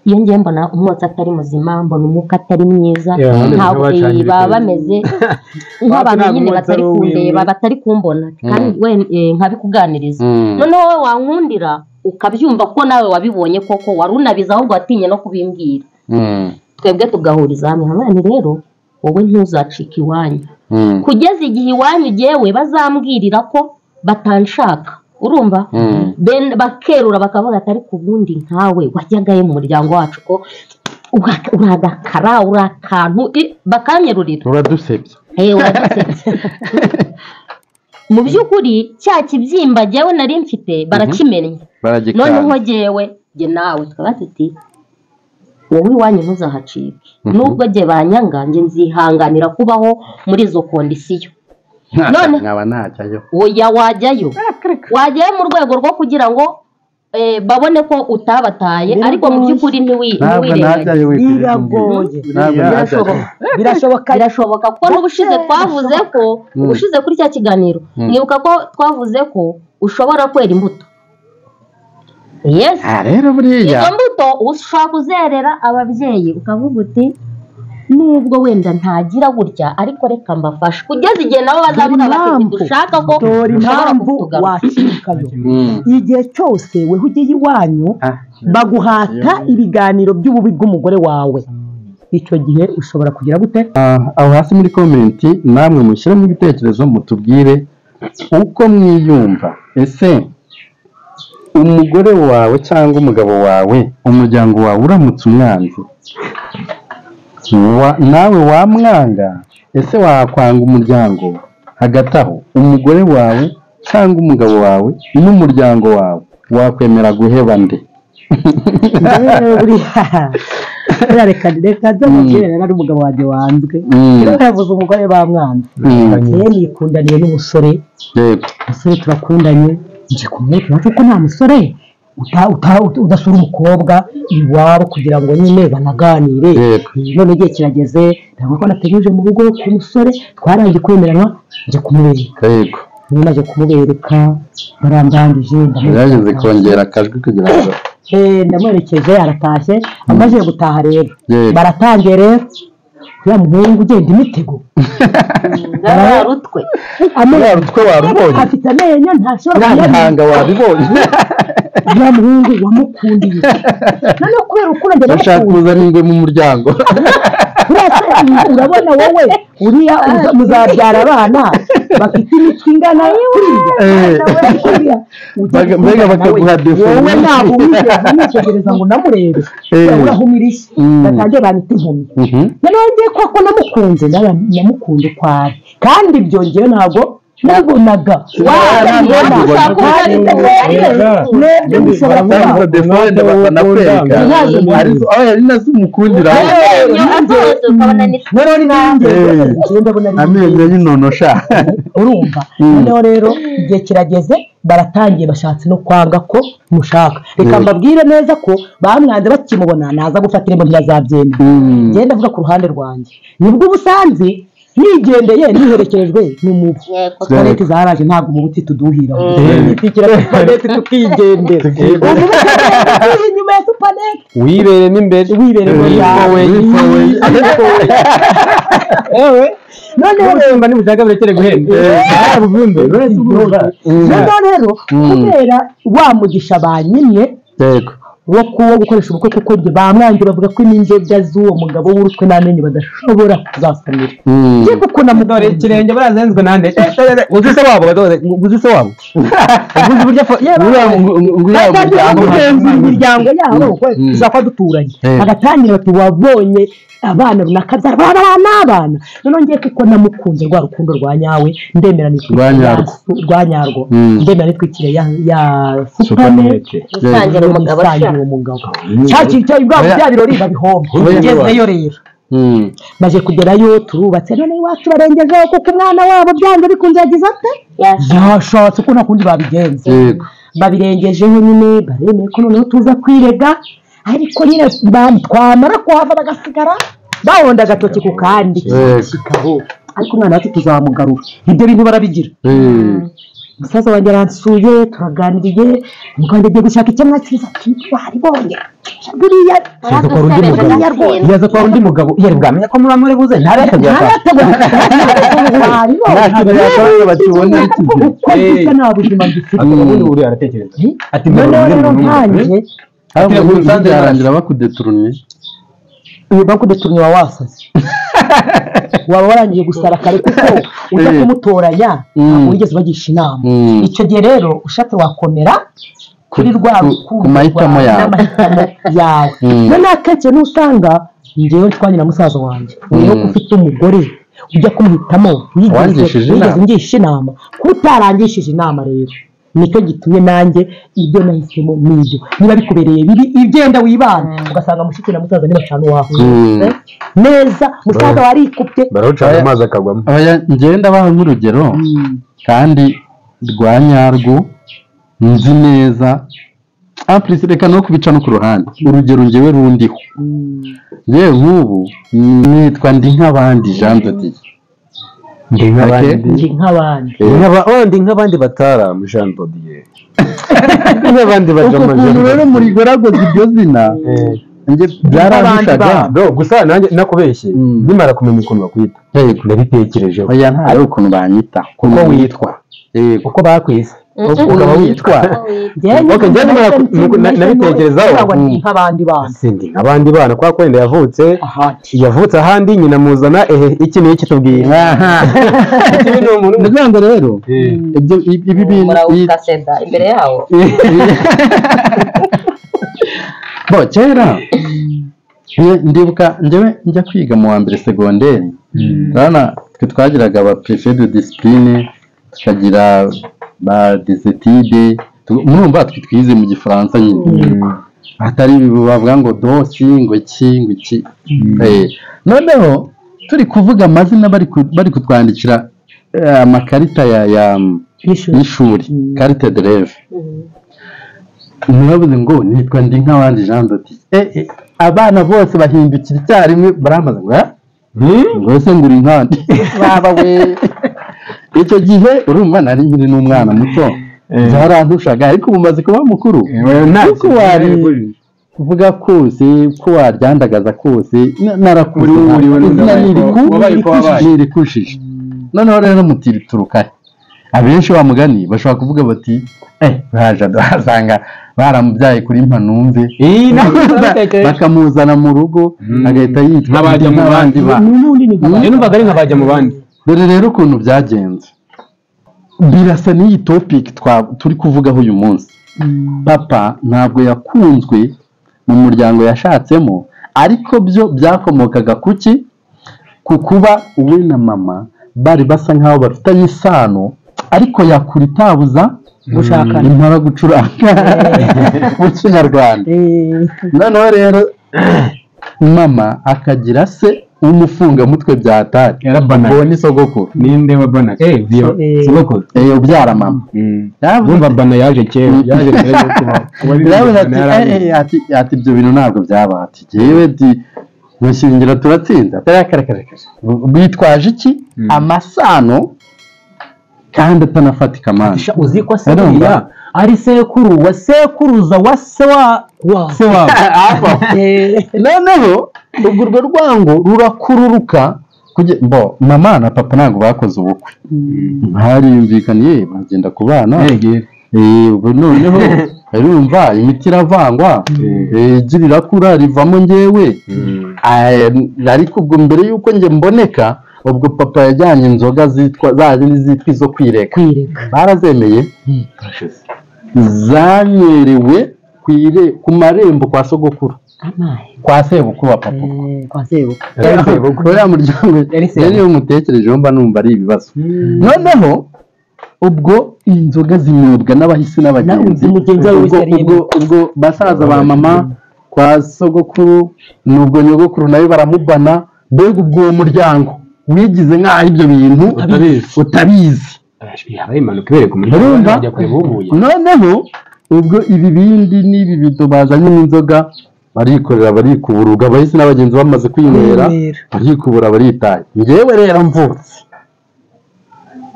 iyo ngiye mbona umwotsi atari muzima, mbona umwuka atari mwiza, ntabwo baba bameze nk'abantu nyine batari kundeba batari kumbona, kandi we nkabikuganiriza. Noneho wowe wankundira ukabyumva ko nawe wabibonye koko wari unabizi ahubwo watinye no kubimbwira. Twebwe tugahuriza hamwe hamwe rero wowe ntuzacike iwanyu kugeza igihe iwanyu jyewe bazambwirira ko batanshaka. Urumva bakerura bakavuga atari ku bundi nkawe wajyagaye mu muryango wacu ko uragakara urakantu, bakanyerurira uradusebya. Uradusebya. Mu by'ukuri cya kibyimba jyewe nari mfite barakimennye. Noneho jyewe jye nawe tukaba tuti wowe iwanyu ntuzahacike, nubwo jye banyanga njye nzihanganira kubaho muri izo kondisiyo. None nkaba najyayo. Oya wajyayo, wajyayo mu rwego rwo kugira ngo babone ko utabataye, ariko mu by'ukuri ntiwirengagize. Biragoye, birashoboka kuko n'ubushize twavuze ko ubushize kuri cya kiganiro mwibuka ko twavuze ko ushobora kwera imbuto. Yes, rero buriya izo mbuto ushobora kuzerera ababyeyi ukavuga uti nubwo wenda ntagira gutya ariko reka mbafashe kugeza igihe nabo bazavuga bati dushaka ko ushobora kutugaruka. Igihe cyose weho ugiye iwanyu baguhata ibiganiro by'ububi bw'umugore wawe, icyo gihe ushobora kugira gute? Aho hasi muri komenti namwe mushyiremo ibitekerezo mutubwire uko mwiyumva. Ese umugore wawe cyangwa umugabo wawe, umuryango wawe uramutse umwanzi nawe wamwanga? Ese wakwanga umuryango? Hagati aho umugore wawe cyangwa umugabo wawe n'umuryango wawe wakwemera guheba nde? Reka nzamubwire rero ari umugabo wanjye wanzwe. Yavuze umugore bamwanze. Njye nikundaniye n'umusore. Umusore turakundanye, nje kumwereka iwacu ko nta musore udasura umukobwa iwabo kugira ngo nyine banaganire. None igihe kirageze ntabwo ko nateguje mu rugo ku musore twarangiye kwemeranwa njya kumubereka. Yego. Naje kumubereka barambangije ndamugerageza kongera akajwi kugira ngo ndamuherekeje aratashye. Amaze gutaha rero baratangiye rero ya muhungu ugenda imitego narutwe amerutwe warubonye afite amenyo ntashobora nahanga wabibonye ya muhungu wamukundiye none kubera urukundo ndashaka ndamukunda kuzana ingwe mu muryango. Urabona wowe uriya muzabyara abana bafite imitwe ingana kuriya mbega bakaguha defo wowe ntabwo wigeze umwitegereza ngo unamurebe urahumirije batangiye banyita impumyi. Noneho ngiye kuko namukunze namukunze uko ari kandi ibyo ngewe ntabwo nabonaga amenyo y'inono sha urumva. Noneho rero igihe kirageze baratangiye bashatse no kwanga ko mushaka. Reka mbabwire neza ko bamwanze bakimubona naza gufata irembo ntibazabyemera. Ngenda avuga ku ruhande rwanjye nibwo ubusanze nigendeye niherekejwe n'umubu. Supanete zaraje ntabwo umubu tuduhira twikira supanete tukigendera. Umubu inyuma ya supanete wiberemo imbere wiberemo yawe ewe none urumva nimushaka burekere guhenda buvumbe. None rero kubera wa mugisha banyimye yego wo kuwo gukoresha ubukwe kuko njye bamwanze bavuga ko iminjebya z'uwo mugabo w'urutwe n'amenyo badashobora kuzasamira. Ngiye kuko namudore ikirenge barazenzwe nande uzi se wabo badore uzi se wabo uzi burya imiryango yabo tuzakwa duturanye agatangira bati wabonye abana runaka byara n'abana. None ngiye kuko namukunze rwa rukundo rwa nyawe ndemera rwa nyarwo ndemera nitwikire ya supanete isangira umugabo umugabo cyakintu bwa bya birori babihomba. Ngezeyo rero maze kugerayo turubatse none iwacu barengejeho kuko umwana wabo byanze bikunze yagize ate yashatse ko nta kundi babigenza babirengejeho nyine baremeye ko noneho tuza kwirega ariko nyine twamara kuhava bagasigara bahonda agatoki ku kandi kikabo ariko umwana wacu tuzamugarura ibyo bintu barabigira. Musaza wanjye aransuye turaganiriye umugabo agiye gushaka icyo mwakiriza ati waribonye buriya yaza kwa undi mugabo yari bwamenya ko muri buze nta buzima ngifite. Ati noneho nkanjye yarangira bakudeturunye bakudeturunye waba wasaze waba warangiye gusara kare kuko ujya kumutoranya ntabwo wigeze ubagisha inama. Icyo gihe rero ushatse wakomera kuri rwa rukundo mahitamo yawe. Noneho akenshi n'usanga njyewe ntwanye na musaza wanjye niyo ufite umugore ujya kumuhitamo wigeze ungisha inama kuba utarangishije inama rero nicyo gitumye nanjye ibyo nahisemo n'ibyo niba bikubereye bibi igenda wibana ugasanga mushiki na musaza nibacana uwawe neza musaza warikupye barawucana amazi akagwamo. Ngenda baha nk'urugero kandi rwa nyarwo nzi neza ampulisi reka no kubica no ku ruhande urugero ngewe rundiho yewe nk'ubu nitwa ndi nk'abandi Jean de Dieu ndi nk'abandi nk'abandi bataramu Jean de Dieu nk'abandi bajama ukuntu rero murigoragoza iryo zina njye byarandushaga gusa nanjye nakubeshye nimara kumenya ukuntu bakwita nabitekerejeho oya nta ukuntu banyita kuko witwa uko bakwise ukaba witwa nabitekerezaho nk'abandi bana sindi nk'abandi bana kwa kwenda yavutse ahandi nyina muzana ehe iki ni iki tubwiye iki ni umuntu ndavuga rero ibyo ibi bintu murawukaseda imbere yawo bo kera ndibuka njyewe njya kwiga mu wa mbere segonderi urabona twe twagiraga aba préfet de discipline tukagira ba desetide murumva twe twize mu gifaransa nyine atari bavuga ngo dosi ngo iki ngo iki noneho turi kuvuga amazina bari kutwandikira amakarita ya y'ishuri carte de rêve Naravuze ngo nitwa ndi nk'abandi Jean Baptiste. Abana bose bahindukira icyarimwe baramaze ngo ngo se nguri nkandi baba we. Icyo gihe urumva nari nkiri n'umwana muto byarantushaga, ariko ubu maze kuba mukuru. Kuko wari kuvuga kose ko waryandagaza kose narakuze nirikushije. Noneho rero mutirituruka abenshi wa mugani bashobora kuvuga bati baje basanga baramubyaye kuri mpanumve bakamuzana mu rugo agahita yitwa nk'abajya mu bandi ba numvaga ari nk'abajya mu bandi. Dore rero ukuntu byagenze birasa n'iyi topic turi kuvugaho uyu munsi. Papa ntabwo yakunzwe mu muryango yashatsemo, ariko byo byakomokaga kuki? Ku kuba we na mama bari basa nkaho bafitanye isano, ariko yakura itabuza gushakana impara gucuranga mu Kinyarwanda. Noneho rero mama akagira se umufungamutwe byatari ubwo ni sogokuru. Ninde wa bana? Sogokuru ubyara mama. Urumva bana yaje kera, yaje kera ati ibyo bintu ntabwo byaba, ati jewe di mushingira turatsinda bitwaje iki? Amasano kandi atanafatika mani. Uzi ko se buriya ari sekuru wa sekuruza wa se wa se wa. Noneho ubwo urwo rwango rurakururuka. Bo mama na papa ntabwo bakoze ubukwe, bariyumvikaniye bagenda kubana. Ubwo noneho urumva imiti iravangwa, igi rirakura rivamo njyewe. Ariko ubwo mbere y'uko njye mboneka, ubwo papa yajyanye inzoga zitwa za zindi zitwa izo kwireka, barazemeye zanyerewe ku marembo kwa sogokuru, kwa sebukuru wa papa, kwa sebukuru. Uriya muryango rero iyo mutekerejeho mba numva ari ibibazo. Noneho ubwo inzoga zinyobwa n'abahisi n'abagenzi, ubwo basaza ba mama kwa sogokuru n'ubwo nyogokuru nayo baramubana. Mbega ubwo uwo muryango wigize nk'aho ibyo bintu utabizi. Noneho ubwo ibibindi n'ibi bido bazanye n'inzoga barikorera barikuburuga, abahisi n'abagenzi bamaze kwinywera barikubura baritaye. Njyewe rero mvutse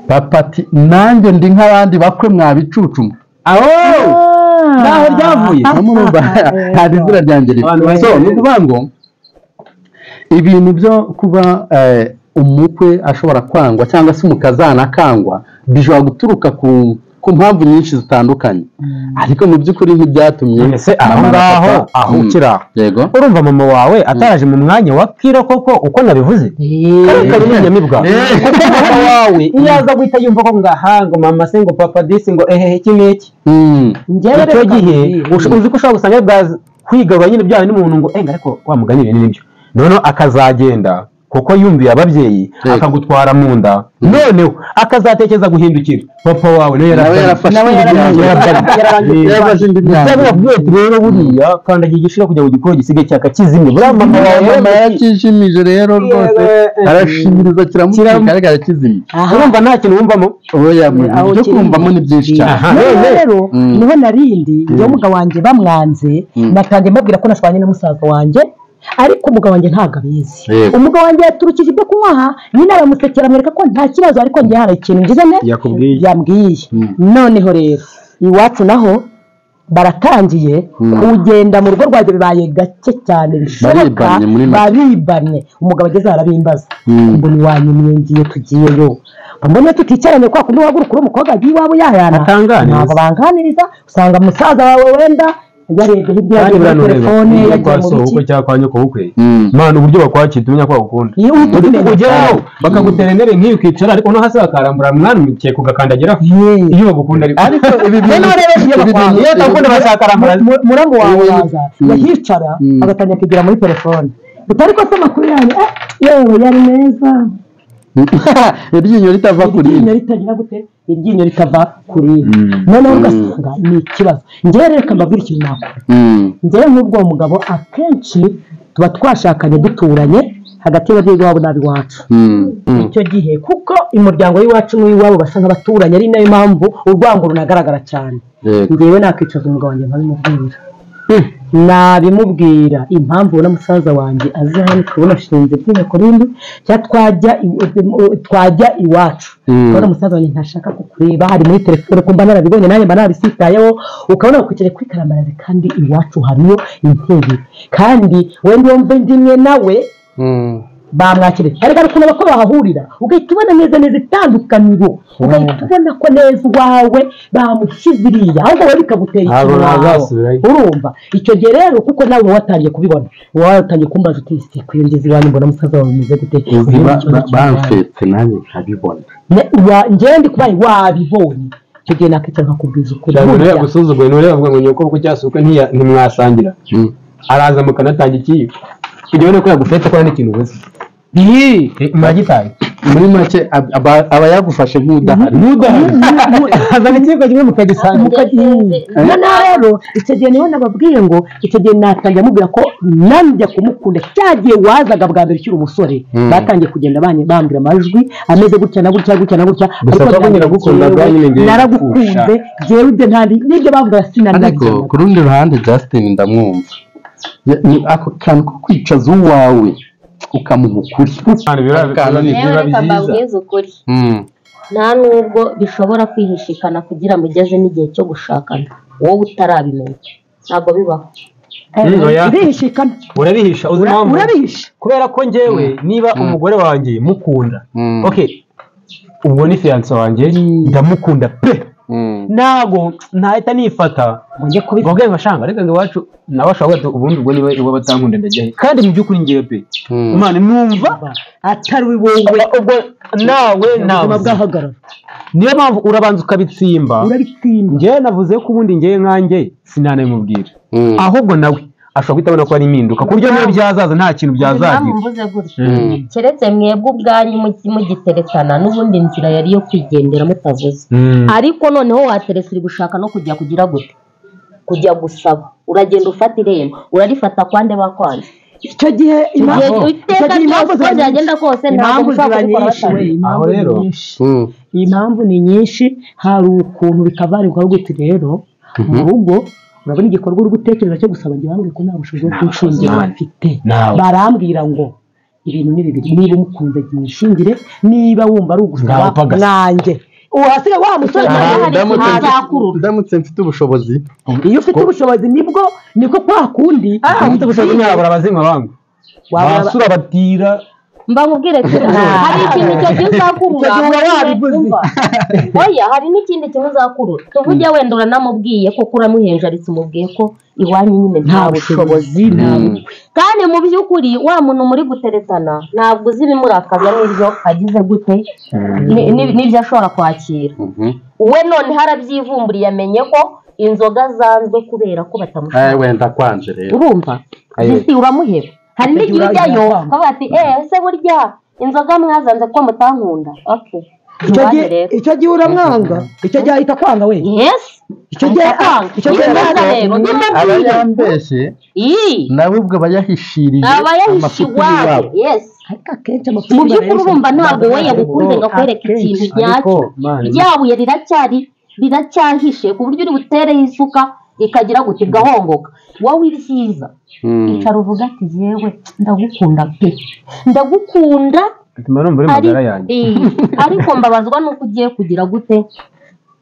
papa ati nanjye ndi nk'abandi bakwe mwabicucuma. Aho naho ryavuye hari izina ryanjye rito. So ni ukuvuga ngo ibintu byo kuba umukwe ashobora kwangwa cyangwa se umukazana akangwa bishobora guturuka ku mpamvu nyinshi zitandukanye, ariko mu by'ukuri ntibyatumye se aho ngaho aho ukira. Yego, urumva mama wawe ataraje mu mwanya wa kiro koko uko nabivuze kari n'inyamibwa. Kuko mama wawe iyo aza guhita yumva ko ngaha ngo mama se ngo papa disi ngo ehehe iki n'iki, icyo gihe uzi ko ushobora gusanga bwa kwigarura nyine byawe n'umuntu ngo ariko wa mugani ibintu nibyo, noneho akazagenda kuko yumviye ababyeyi akagutwara mu nda, noneho akazatekereza guhindukira papa wawe nawe yarafashe indi myanzuro. Rero buriya kandagira igishira kugira ngo igikoro gisige cyaka kizimye. Buriya mama wawe yarakishimije rero rwose, arashimiriza kiramutwika ariko arakizimye. Urumva nta kintu wumvamo? Oya, ibyo kumvamo ni byinshi cyane. Rero niho narindi njyewe umugabo wanjye bamwanze, natangiye mbabwira ko nashwanye na musaza wanjye, ariko umugabo wanjye ntabwo abizi. Umugabo wanjye yaturukije ibyo kunywa, nyine aramusekera amwereka ko nta kibazo, ariko njye hari ikintu ngize ne yambwiye. Noneho rero iwacu naho baratangiye kugenda mu rugo rwanjye bibaye gake cyane bishoboka, baribanye. Umugabo ageze arabimbaza mbona iwanyu ngiye tugiyeyo, mbona tuticaranye kwa kundi uhaguruka uri umukobwa agiye iwabo yayana, ntabwo banganiriza. Usanga musaza wawe wenda yarebye hirya yagiye muri telefone, yagiye mu biki cyangwa kwa nyoko bukwe. Mwana uburyo bakwakira tumenya ko bagukunda, ugeraho bakagutera intebe nk'iyo ukicara, ariko no hasi bakarambura mwana umukeka ugakandagiraho iyo bagukunda. Ariko ibi bintu iyo batakunda basakarambura muramu wawe yaza yahicara agatangira kwigira muri telefone, utariko se amakuru yanyu yewe yari meza. Iryinyo ritava kuri iryinyo ritagira gute, iryinyo ritava kuri noneho ugasanga ni ikibazo. Njyewe reka mbabwire ikintu nakora. Njyewe nk'ubwo uwo mugabo akenshi tuba twashakanye duturanye hagati y'ababyeyi babo n'ab'iwacu. Icyo gihe kuko umuryango w'iwacu n'uw'iwabo basa nk'abaturanyi, ari nayo mpamvu urwango runagaragara cyane. Ngewe nakwicaza umugabo wanjye nkabimubwira. Nabimubwira impamvu ubona musaza wanjye aza hano tukabona ashinze iryinyo rindi cyangwa twajya iwacu ukabona musaza wanjye ntashaka kukureba ari muri telefone kumva narabibonye nanjye mba nabisitayeho ukabona bakwicaye kuri karamarazi kandi iwacu hariyo intebe kandi wenda wumva ndimwe nawe bamwakiriye ariko ukuntu abakora bahahurira ugahita ubona neza neza itandukaniro ugahita ubona ko neza uwawe bamushyize iriya ahubwo wowe bikagutera ikintu wawe urumva icyo gihe rero kuko nawe uba watangiye kubibona uba watangiye kumbaza uti si kwiyongeza iwanyu mbona musaza wawe bimeze gute bamfetse nanjye nkabibona njyewe ndi kubaye wabibonye icyo gihe nakwicara nkakubwiza ukuri gusuzugura ntureba avuga ngo nyoko kuko cyasuka ntimwasangira araza mukanatanga ikiyiko kugira ngo ko yagufetse ko nta kintu ubuze muragitaye muri make aba yagufashe nk'udahari azana ikiyiko kimwe mukagisangira noneho rero icyo gihe niho nababwiye ngo icyo gihe natangiye amubwira ko nanjye kumukunda cya gihe wazaga bwa mbere ukiri umusore batangiye kugenda bambwira amajwi ameze gutya na gutya gutya na gutya ariko naragukunze njyewe ibyo ntandi n'ibyo bavugaga sinanabyo ariko ku rundi ruhande Justin ndamwumva ako kantu ko kwicaza uwawe ukamuha ukuri reka mbabwize ukuri nta nubwo bishobora kwihishikana kugira ngo ugeze n'igihe cyo gushakana wowe utarabimenya ntabwo bibaho birihishikana urabihisha uzi impamvu urabihisha kubera ko njyewe niba umugore wanjye mukunda ubwo ni fiyanse wanjye ndamukunda pe ntabwo ntahita nifata ngo bwe bashanga reka ngo iwacu nawe ashobora kuba ubundi ubwo niba iwabo batankunda ndajya he kandi mu by'ukuri ngewe pe Imana numva atari wowe ubwo nawe nawe bwahagarara niyo mpamvu urabanza ukabitsimba ngewe navuze ko ubundi ngewe nkanjye sinanabimubwira ahubwo nawe ashobora guhita abona ko ari impinduka ku buryo niyo byazaza nta kintu byazagira mvuze gutya keretse mwebwe ubwanyu mugiterekana n'ubundi inzira yari yo kwigendera mutavuze ariko noneho wateretse uri gushaka no kujya kugira gute kujya gusaba uragenda ufata irembo urarifata kwande bakwanze icyo gihe impamvu byagenda kose ntabwo mushobora kubikora batari impamvu ni nyinshi hari ukuntu bikavarikwa gute rero mu rugo urabona igikorwa uri gutekereza cyo gusaba njye bambwiye ko nta bushobozi bwo kunshingira mfite barambwira ngo ibintu ni bibiri niba umukunze mwishingire niba wumva ari ugusaba nanjye uhasiga wa musore ndamutse mfite ubushobozi iyo ufite ubushobozi nibwo niko kwa kundi ufite ubushobozi ntiyabura abazinywa bangu basura batira mba nkubwire hari ikintu icyo gihe uzakurura oya hari n'ikindi kintu uzakurura tuvuge wenda uranamubwiye ko uramuhenjaritse umubwiye ko iwanyu nyine nta bushobozi kandi mu by'ukuri wa muntu muri guteretana ntabwo uzi ibimurakaza n'ibyo agize gute n'ibyo ashobora kwakira we noneho arabyivumburiye amenye ko inzoga zanzwe kubera ko batamushaka wenda kwanje rero urumva uramuheba hari n'igihe ujyayo ukavuga ati ese burya inzoga mwazanze ko mutankunda icyo gihe uramwanga icyo gihe ahita kwanga we icyo gihe aba yambeshye nawe ubwo aba yahishiriye amafuti iwabo mu by'ukuri urumva ntabwo we yagukunze ngo akwereke ikintu nyacyo ryabuye riracyahishe ku buryo uri butereho isuka ikagira gutya igahongoka wowe ibyiza icara uvuga ati yewe ndagukunda pe ndagukunda ariko mbabazwa nuko ugiye kugira gute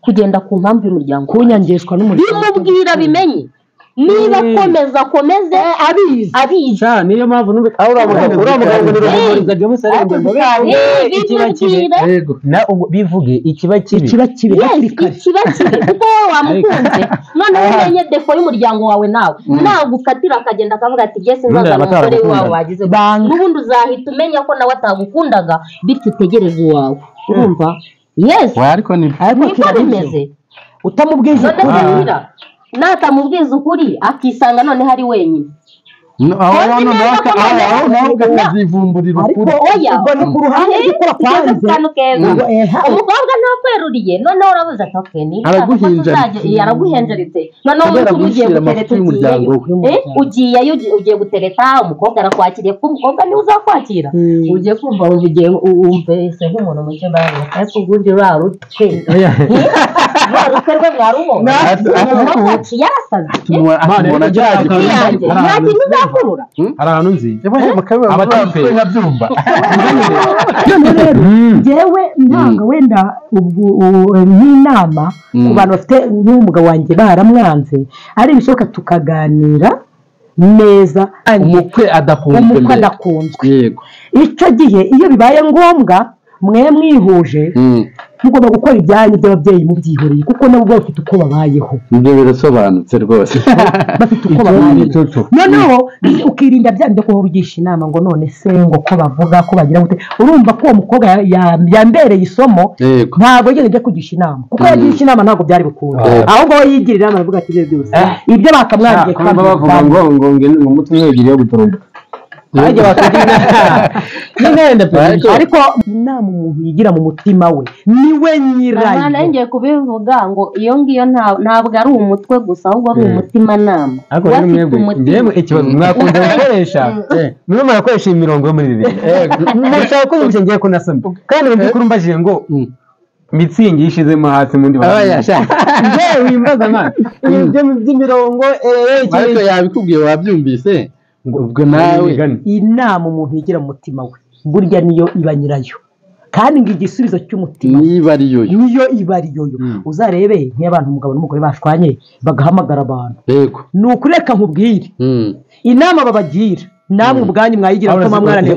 kugenda ku mpamvu y'umuryango kunyangishwa n'umuryango bimubwira bimenye niba akomeza akomeze abizi abizi niyo mpamvu bivuge ikiba kibi ikiba kibi ikiba kibi kuko wowe wamukunze noneho umenye defo y'umuryango wawe nawe nagufatira akagenda akavuga ati jye sinzazana umugore wawe wagize n'ubundi uzahita umenya ko nawe atagukundaga bityo utegereze uwawe urumva yesi niko bimeze utamubwiza ukuri natamubwiza ukuri akisanga noneho ari wenyine Aho nawe ukazivumburira ukuri. Ubwo ni ku ruhande rw'ukora kwanze. Umukobwa ntakweruriye, noneho urabuze ati okay, niba araguhenjaritse, noneho ugiye gutereta ugiyeyo, ugiye gutereta umukobwa arakwakiriye, kuko umukobwa niwe uzakwakira. Ugiye kumva wumve se nk'umuntu mu cyumba ariko ubundi rwa rutwe rwa rutwe rwe mwarubonye yarasaze nta kintu uzakurura. Hari ahantu nzi abatipe nkabyumva. None rero njyewe ntanga wenda nk'inama ku bantu bafite nk'umugabo wanjye baramwanze, ari ibishoboka tukaganira neza, umukwe adakunzwe. Yego, icyo gihe iyo bibaye ngombwa mwe mwihuje mugomba gukora ibyanyu by'ababyeyi mubyihoreye, kuko nabo bafite uko babayeho. Ibyo birasobanutse rwose, bafite uko babayeho. Noneho ukirinda bya byo kuhora ugisha inama ngo none se ngo ko bavuga ko bagira gute. Urumva ko uwo mukobwa yambereye isomo, ntabwo yigeze ajya kugisha inama, kuko yagisha inama ntabwo byari bukunda, ahubwo we yigira inama aravuga ati ibyo byose ibyo bakamwangiye kandi bavuga ngo ngo ngo umutwe wegereye gutoromba. Ariko inama umuntu yigira mu mutima we niwe nyirayo. Ngiye kubivuga ngo iyo ngiyo ntabwo ari umutwe gusa, ahubwo ari umutimanama. Njyewe ikibazo mwakunda gukoresha, mwe murakoresha imirongo yo muri Bibiliya, mushaka kunyumvisha ngiye kunasoma, kandi mu by'ukuri umbajije ngo mitsingi yishizemo hasi mundi njyewe wimbaza mwana ibyo by'imirongo. Ariko yabikubwiye wabyumvise. Ubwo nawe inama umuntu yigira mu mutima we burya niyo iba nyirayo, kandi ngo igisubizo cy'umutima niba ari yoyo niyo iba ari yoyo. Uzarebe nk'abantu umugabo n'umugore bashwanye bagahamagara abantu, yego ni ukureka nkubwire inama babagira, namwe ubwanyu mwayigira ko mwamwaraniye.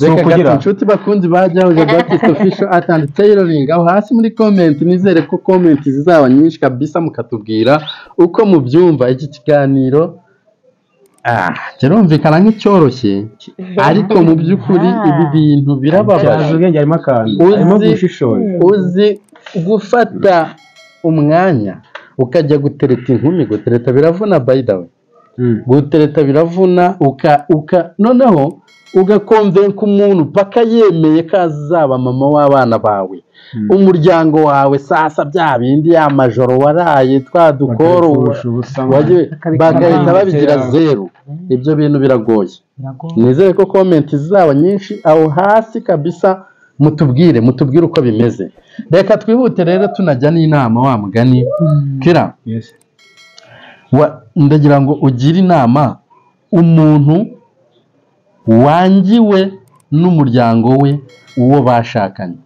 Reka inshuti bakunzi bajya Baptist Official Art and Tailoring aho hasi muri comment, nizere ko comment zizaba nyinshi kabisa, mukatubwira uko mubyumva iki kiganiro. Kirumvikana nk'icyoroshye, ariko mu by'ukuri ibi bintu birababaje. Uzi gufata umwanya ukajya gutereta inkumi, gutereta biravuna, by the way, gutereta biravuna, uka noneho ugakonvenka umuntu paka yemeye ko azaba mama w'abana bawe, umuryango wawe. Sasa bya bindi ya majoro waraye twa dukoro bagahita babigira zeru. Ibyo bintu biragoye. Nizere ko comment zizaba nyinshi aho hasi kabisa, mutubwire uko bimeze. Reka twihute rero tunajya n'inama wa mugani Kira. Ndagira ngo ugire inama umuntu wangiwe n'umuryango we uwo bashakanye.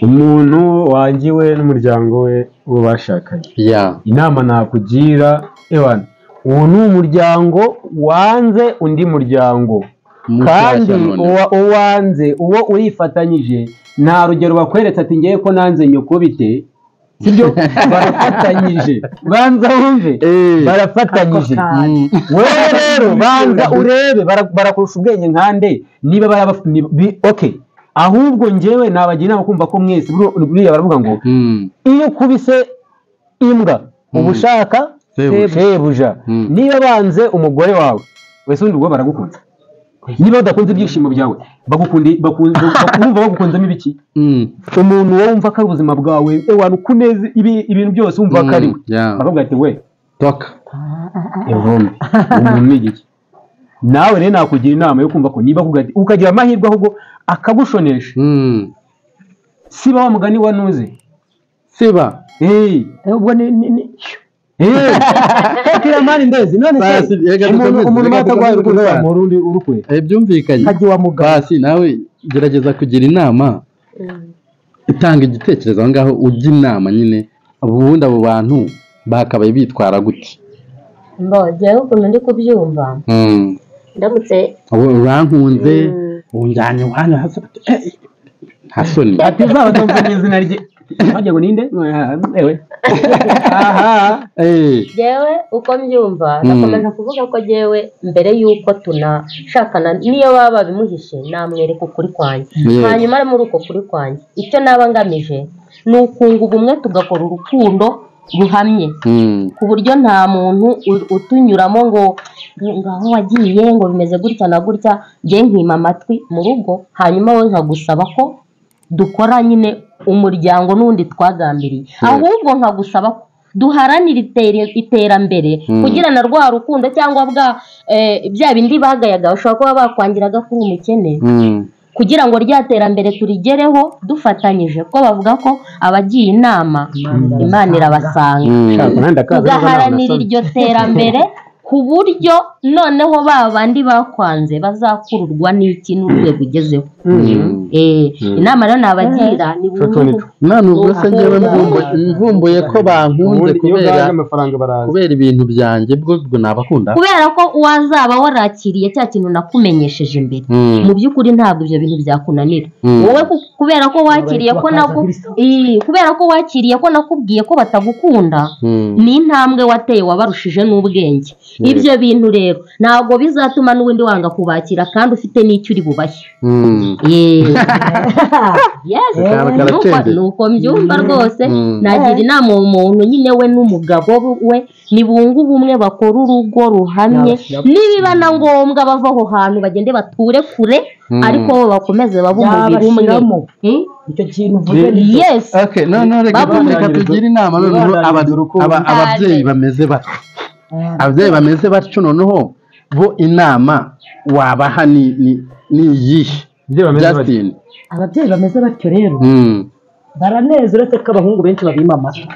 Umuntu wangiwe n'umuryango we uwo bashakanye, inama nakugira ewana, uwo ni umuryango wanze undi muryango, kandi uwanze uwo urifatanyije nta rugero bakweretse ati ngiye ko nanze nyoko bite, sibyo? Barafatanyije, banza wumve, barafatanyije. Wewe rero banza urebe barakurusha ubwenge nkande niba okay. Ahubwo njyewe nabagira inama kumva ko mwese buriya baravuga ngo iyo ukubise imbwa ubushaka sebuja. Niba banze umugore wawe wese undi ubwo baragukunze, niba badakunze ibyishimo byawe bakumva bagukunzemo ibiki? Umuntu wowe wumva ko ari ubuzima bwawe, ewana ukuneze ibintu byose wumva ko ari we, bakavuga ati we toka ivumbi, umuntu ni igiki? Nawe rero nakugira inama yo kumva ko niba ukagira amahirwe ahubwo akagushonesha, siba wa mugani wa nuze siba ubwo ni Kiramani ndezi none se umuntu batagwaye urukundo murundi urukwe byumvikanye basi nawe gerageza kugira inama, itanga igitekerezo aho ngaho, ujya inama nyine ubundi abo bantu bakabaye bitwara gute? Mbo jewe ukuntu ndi kubyumva ndamutse urankunze unjyanye wanyu hasi nta soni ati uzaba tumva izina rye wagira ngo ninde ewe aha jewe uko mbyumva nakomeje kuvuga ko jewe mbere yuko tunashakana niyo baba babimuhishe namwereka ukuri kwanjye, hanyuma muri uko kuri kwanjye icyo naba ngamije ni ukunga ubumwe tugakora urukundo ruhamye ku buryo nta muntu utunyuramo ngo Ngaho wagiye ngo bimeze gutya na gutya, njye nkima amatwi mu rugo, hanyuma wowe nkagusaba ko dukora nyine umuryango n'undi twagambiriye, ahubwo nkagusaba ko duharanira iterambere kugira na rwa rukundo cyangwa bwa bya bindi bagayaga bashobora kuba bakwangiraga kuri umukene, kugira ngo rya terambere turigereho dufatanyije, ko bavuga ko abagiye inama Imana irabasanga, tugaharanira iryo terambere ku buryo noneho ba bandi bakwanze bazakururwa n'iki n'urwego ugezeho. Inama rero nabagira ni none ubwo se njyewe mvumbuye ko bankunze kubera ibintu byanjye bwo nabakunda, kubera ko wazaba warakiriye cya kintu nakumenyesheje imbere, mu by'ukuri ntabwo ibyo bintu byakunanira wowe, kubera ko wakiriye ko kubera ko wakiriye ko nakubwiye ko batagukunda, ni intambwe wateye wabarushije n'ubwenge. Ibyo bintu rero ntabwo bizatuma n'ubundi wanga kubakira kandi ufite n'icyo uri bubahe. Nuko mbyumva rwose, nagira inama uwo muntu nyine we n'umugabo we nibunga ubumwe bakora urugo ruhamye, nibiba na ngombwa bava aho hantu bagende bature kure, ariko bo bakomeze babe umubiri umwe. Icyo kintu uvuze ni yes. Okay, no reka tugire inama noneho ababyeyi bameze batyo. Ababyeyi bameze batyo noneho bo inama wabaha ni iyihe? Justin, ababyeyi bameze batyo rero baraneza, uretse ko abahungu benshi babima amatwi.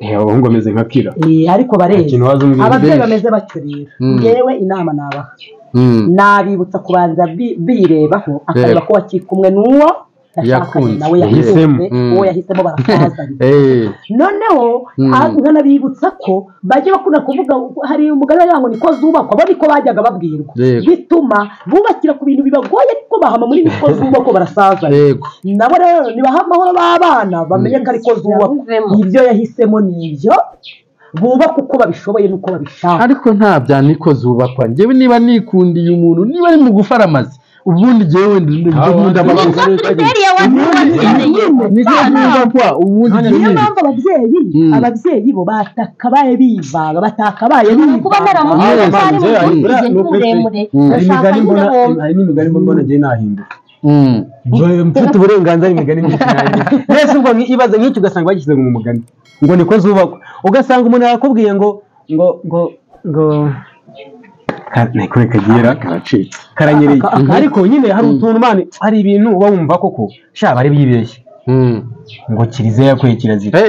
Abahungu bameze nka Kira, ariko bareza. Ababyeyi bameze batyo rero ngewe inama nabaha, nabibutsa kubanza birebaho, akareba ko wakikumwe n'uwo yashakanye nawe yahisemo, uwo yahisemo barakazanye. Noneho nkanabibutsa ko bajya bakunda kuvuga, hari umugani wagira ngo niko zubakwa, bo niko bajyaga babwirwa, bituma bubakira ku bintu bibagoye, ariko bahama muri niko zubakwa barasazanye. Nabo rero nibaha amahoro b'abana bamenye ko ariko zubakwa, ibyo yahisemo ni ibyo bubaka uko babishoboye n'uko babishaka. Ariko nta bya niko zubakwa, njyewe niba nikundiye umuntu, niba ari mu gufaramaza ubundi jewe ndikunda amabanga ubundi niyo mpamvu ababyeyi bo batakabaye bivanga, batakabaye kuba hari n'imigani mbona ngiye nahinduka, mfite uburenganzira imigani myinshi nanjye. Mbese ubwo ibaze nk'icyo ugasanga bagishyize mu mugani ngo niko zubakwa, ugasanga umuntu arakubwiye ngo ngo ngo ngo kagira karacitse karanyereye, ariko nyine hari utuntu mani, hari ibintu uba wumva koko sha bari bibeshye ngo kiliziya yakuye kirazira,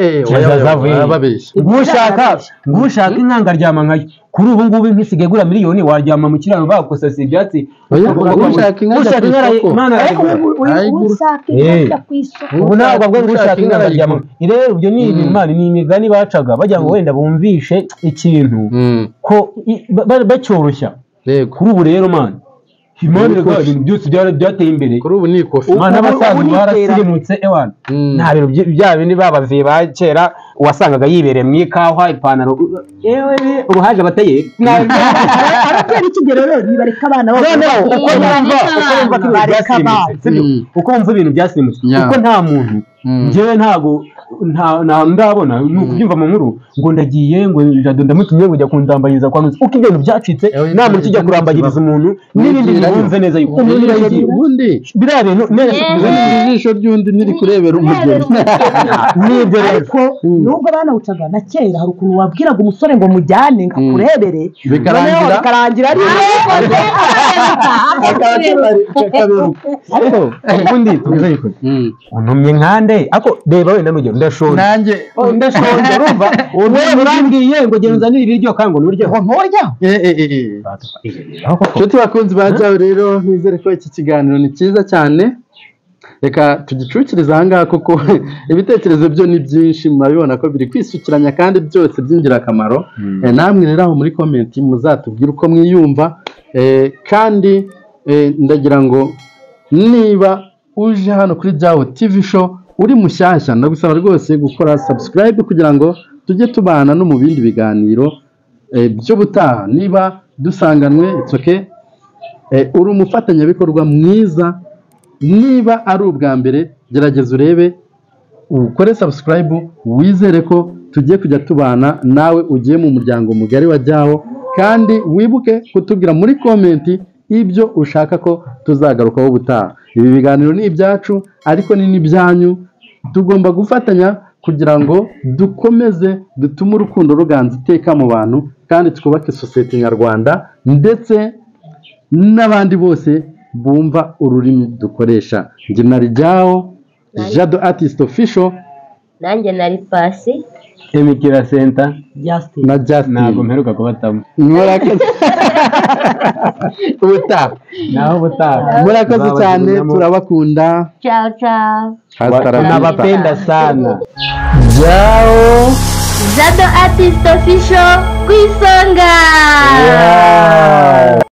ngushaka inka aryama nkayo. Kuri ubu ngubu inka isigaye igura miliyoni, waryama mu kiraro bakosasa ibyatsi. Ushaka inka ubu ntabwo avuga ngo ushaka inka aryama. Rero ibyo ni ibintu mani, ni imigani bacaga bagira ngo wenda bumvishe ikintu ko bacyoroshya. Kuri ubu rero mani Imana ibintu byose byateye imbere. Kuri ubu ni ikofi. Imana abasaza barasirimutse ewana. Nta bintu bya bindi babaviye ba kera wasangaga yibereye mu ikawa ipantaro yewe uruhaje abateye. Ababyeyi b'ikigero rero nibareka abana babo. Uko wumva ibintu byasirimutse, uko nta muntu njyewe ntago ndabona ni ukubyumva mu nkuru ngo ndagiye ngo ndamutumye ngo ujya kundambagiriza kwa Nutsi, uko ibintu byacitse nta muntu kijya kurambagiriza umuntu n'ibindi bihunze neza yuko ubundi biriya bintu ijisho ry'undi ntiri kurebera umugeni n'ibyo rero. Ariko nubwo banawucaga na kera hari ukuntu wabwiraga umusore ngo mujyane nkakurebere bikarangira ari ariko ubundi tubize yuko untumye nkande ako reba wenda n'urugero ndashonje nanjye ndashonje urumva wowe urambwiye ngo genda uzanire ibiryo kandi ngo nuryeho nturyaho. Nshuti bakunzi ba Jyawe rero nizere ko iki kiganiro ni cyiza cyane, reka tugicukirize aha ngaha kuko ibitekerezo byo ni byinshi, murabibona ko biri kwisukiranya kandi byose by'ingirakamaro. Namwe rero aho muri komenti muzatubwire uko mwiyumva, kandi ndagira ngo niba uje hano kuri Jyawe TV show uri mushyashya, ndagusaba rwose gukora subscribe kugira ngo tujye tubana no mu bindi biganiro by'ubutaha. Niba dusanganwe it's okay, uri umufatanyabikorwa mwiza. Niba ari ubwa mbere gerageza urebe ukore subscribe, wizere ko tugiye kujya tubana nawe, ugiye mu muryango mugari wa Jyawe, Kandi wibuke kutubwira muri komenti ibyo ushaka ko tuzagarukaho ubutaha. Ibi biganiro ni ibyacu ariko ni n'ibyanyu, tugomba gufatanya kugira ngo dukomeze dutume urukundo ruganza iteka mu bantu, kandi twubake sosiyete nyarwanda ndetse n'abandi bose bumva ururimi dukoresha. Njye nari Jao Jado Artist Official, nanjye nari Pasi Emikira Center Justin na Justin. Ntabwo mperuka kubatamo. Murakoze. Ubutaha. Naho ubutaha. Murakoze cyane, turabakunda. Ciao ciao. Hasta la vista. Tunabapenda sana. Jao Jado Artist Official ku isonga.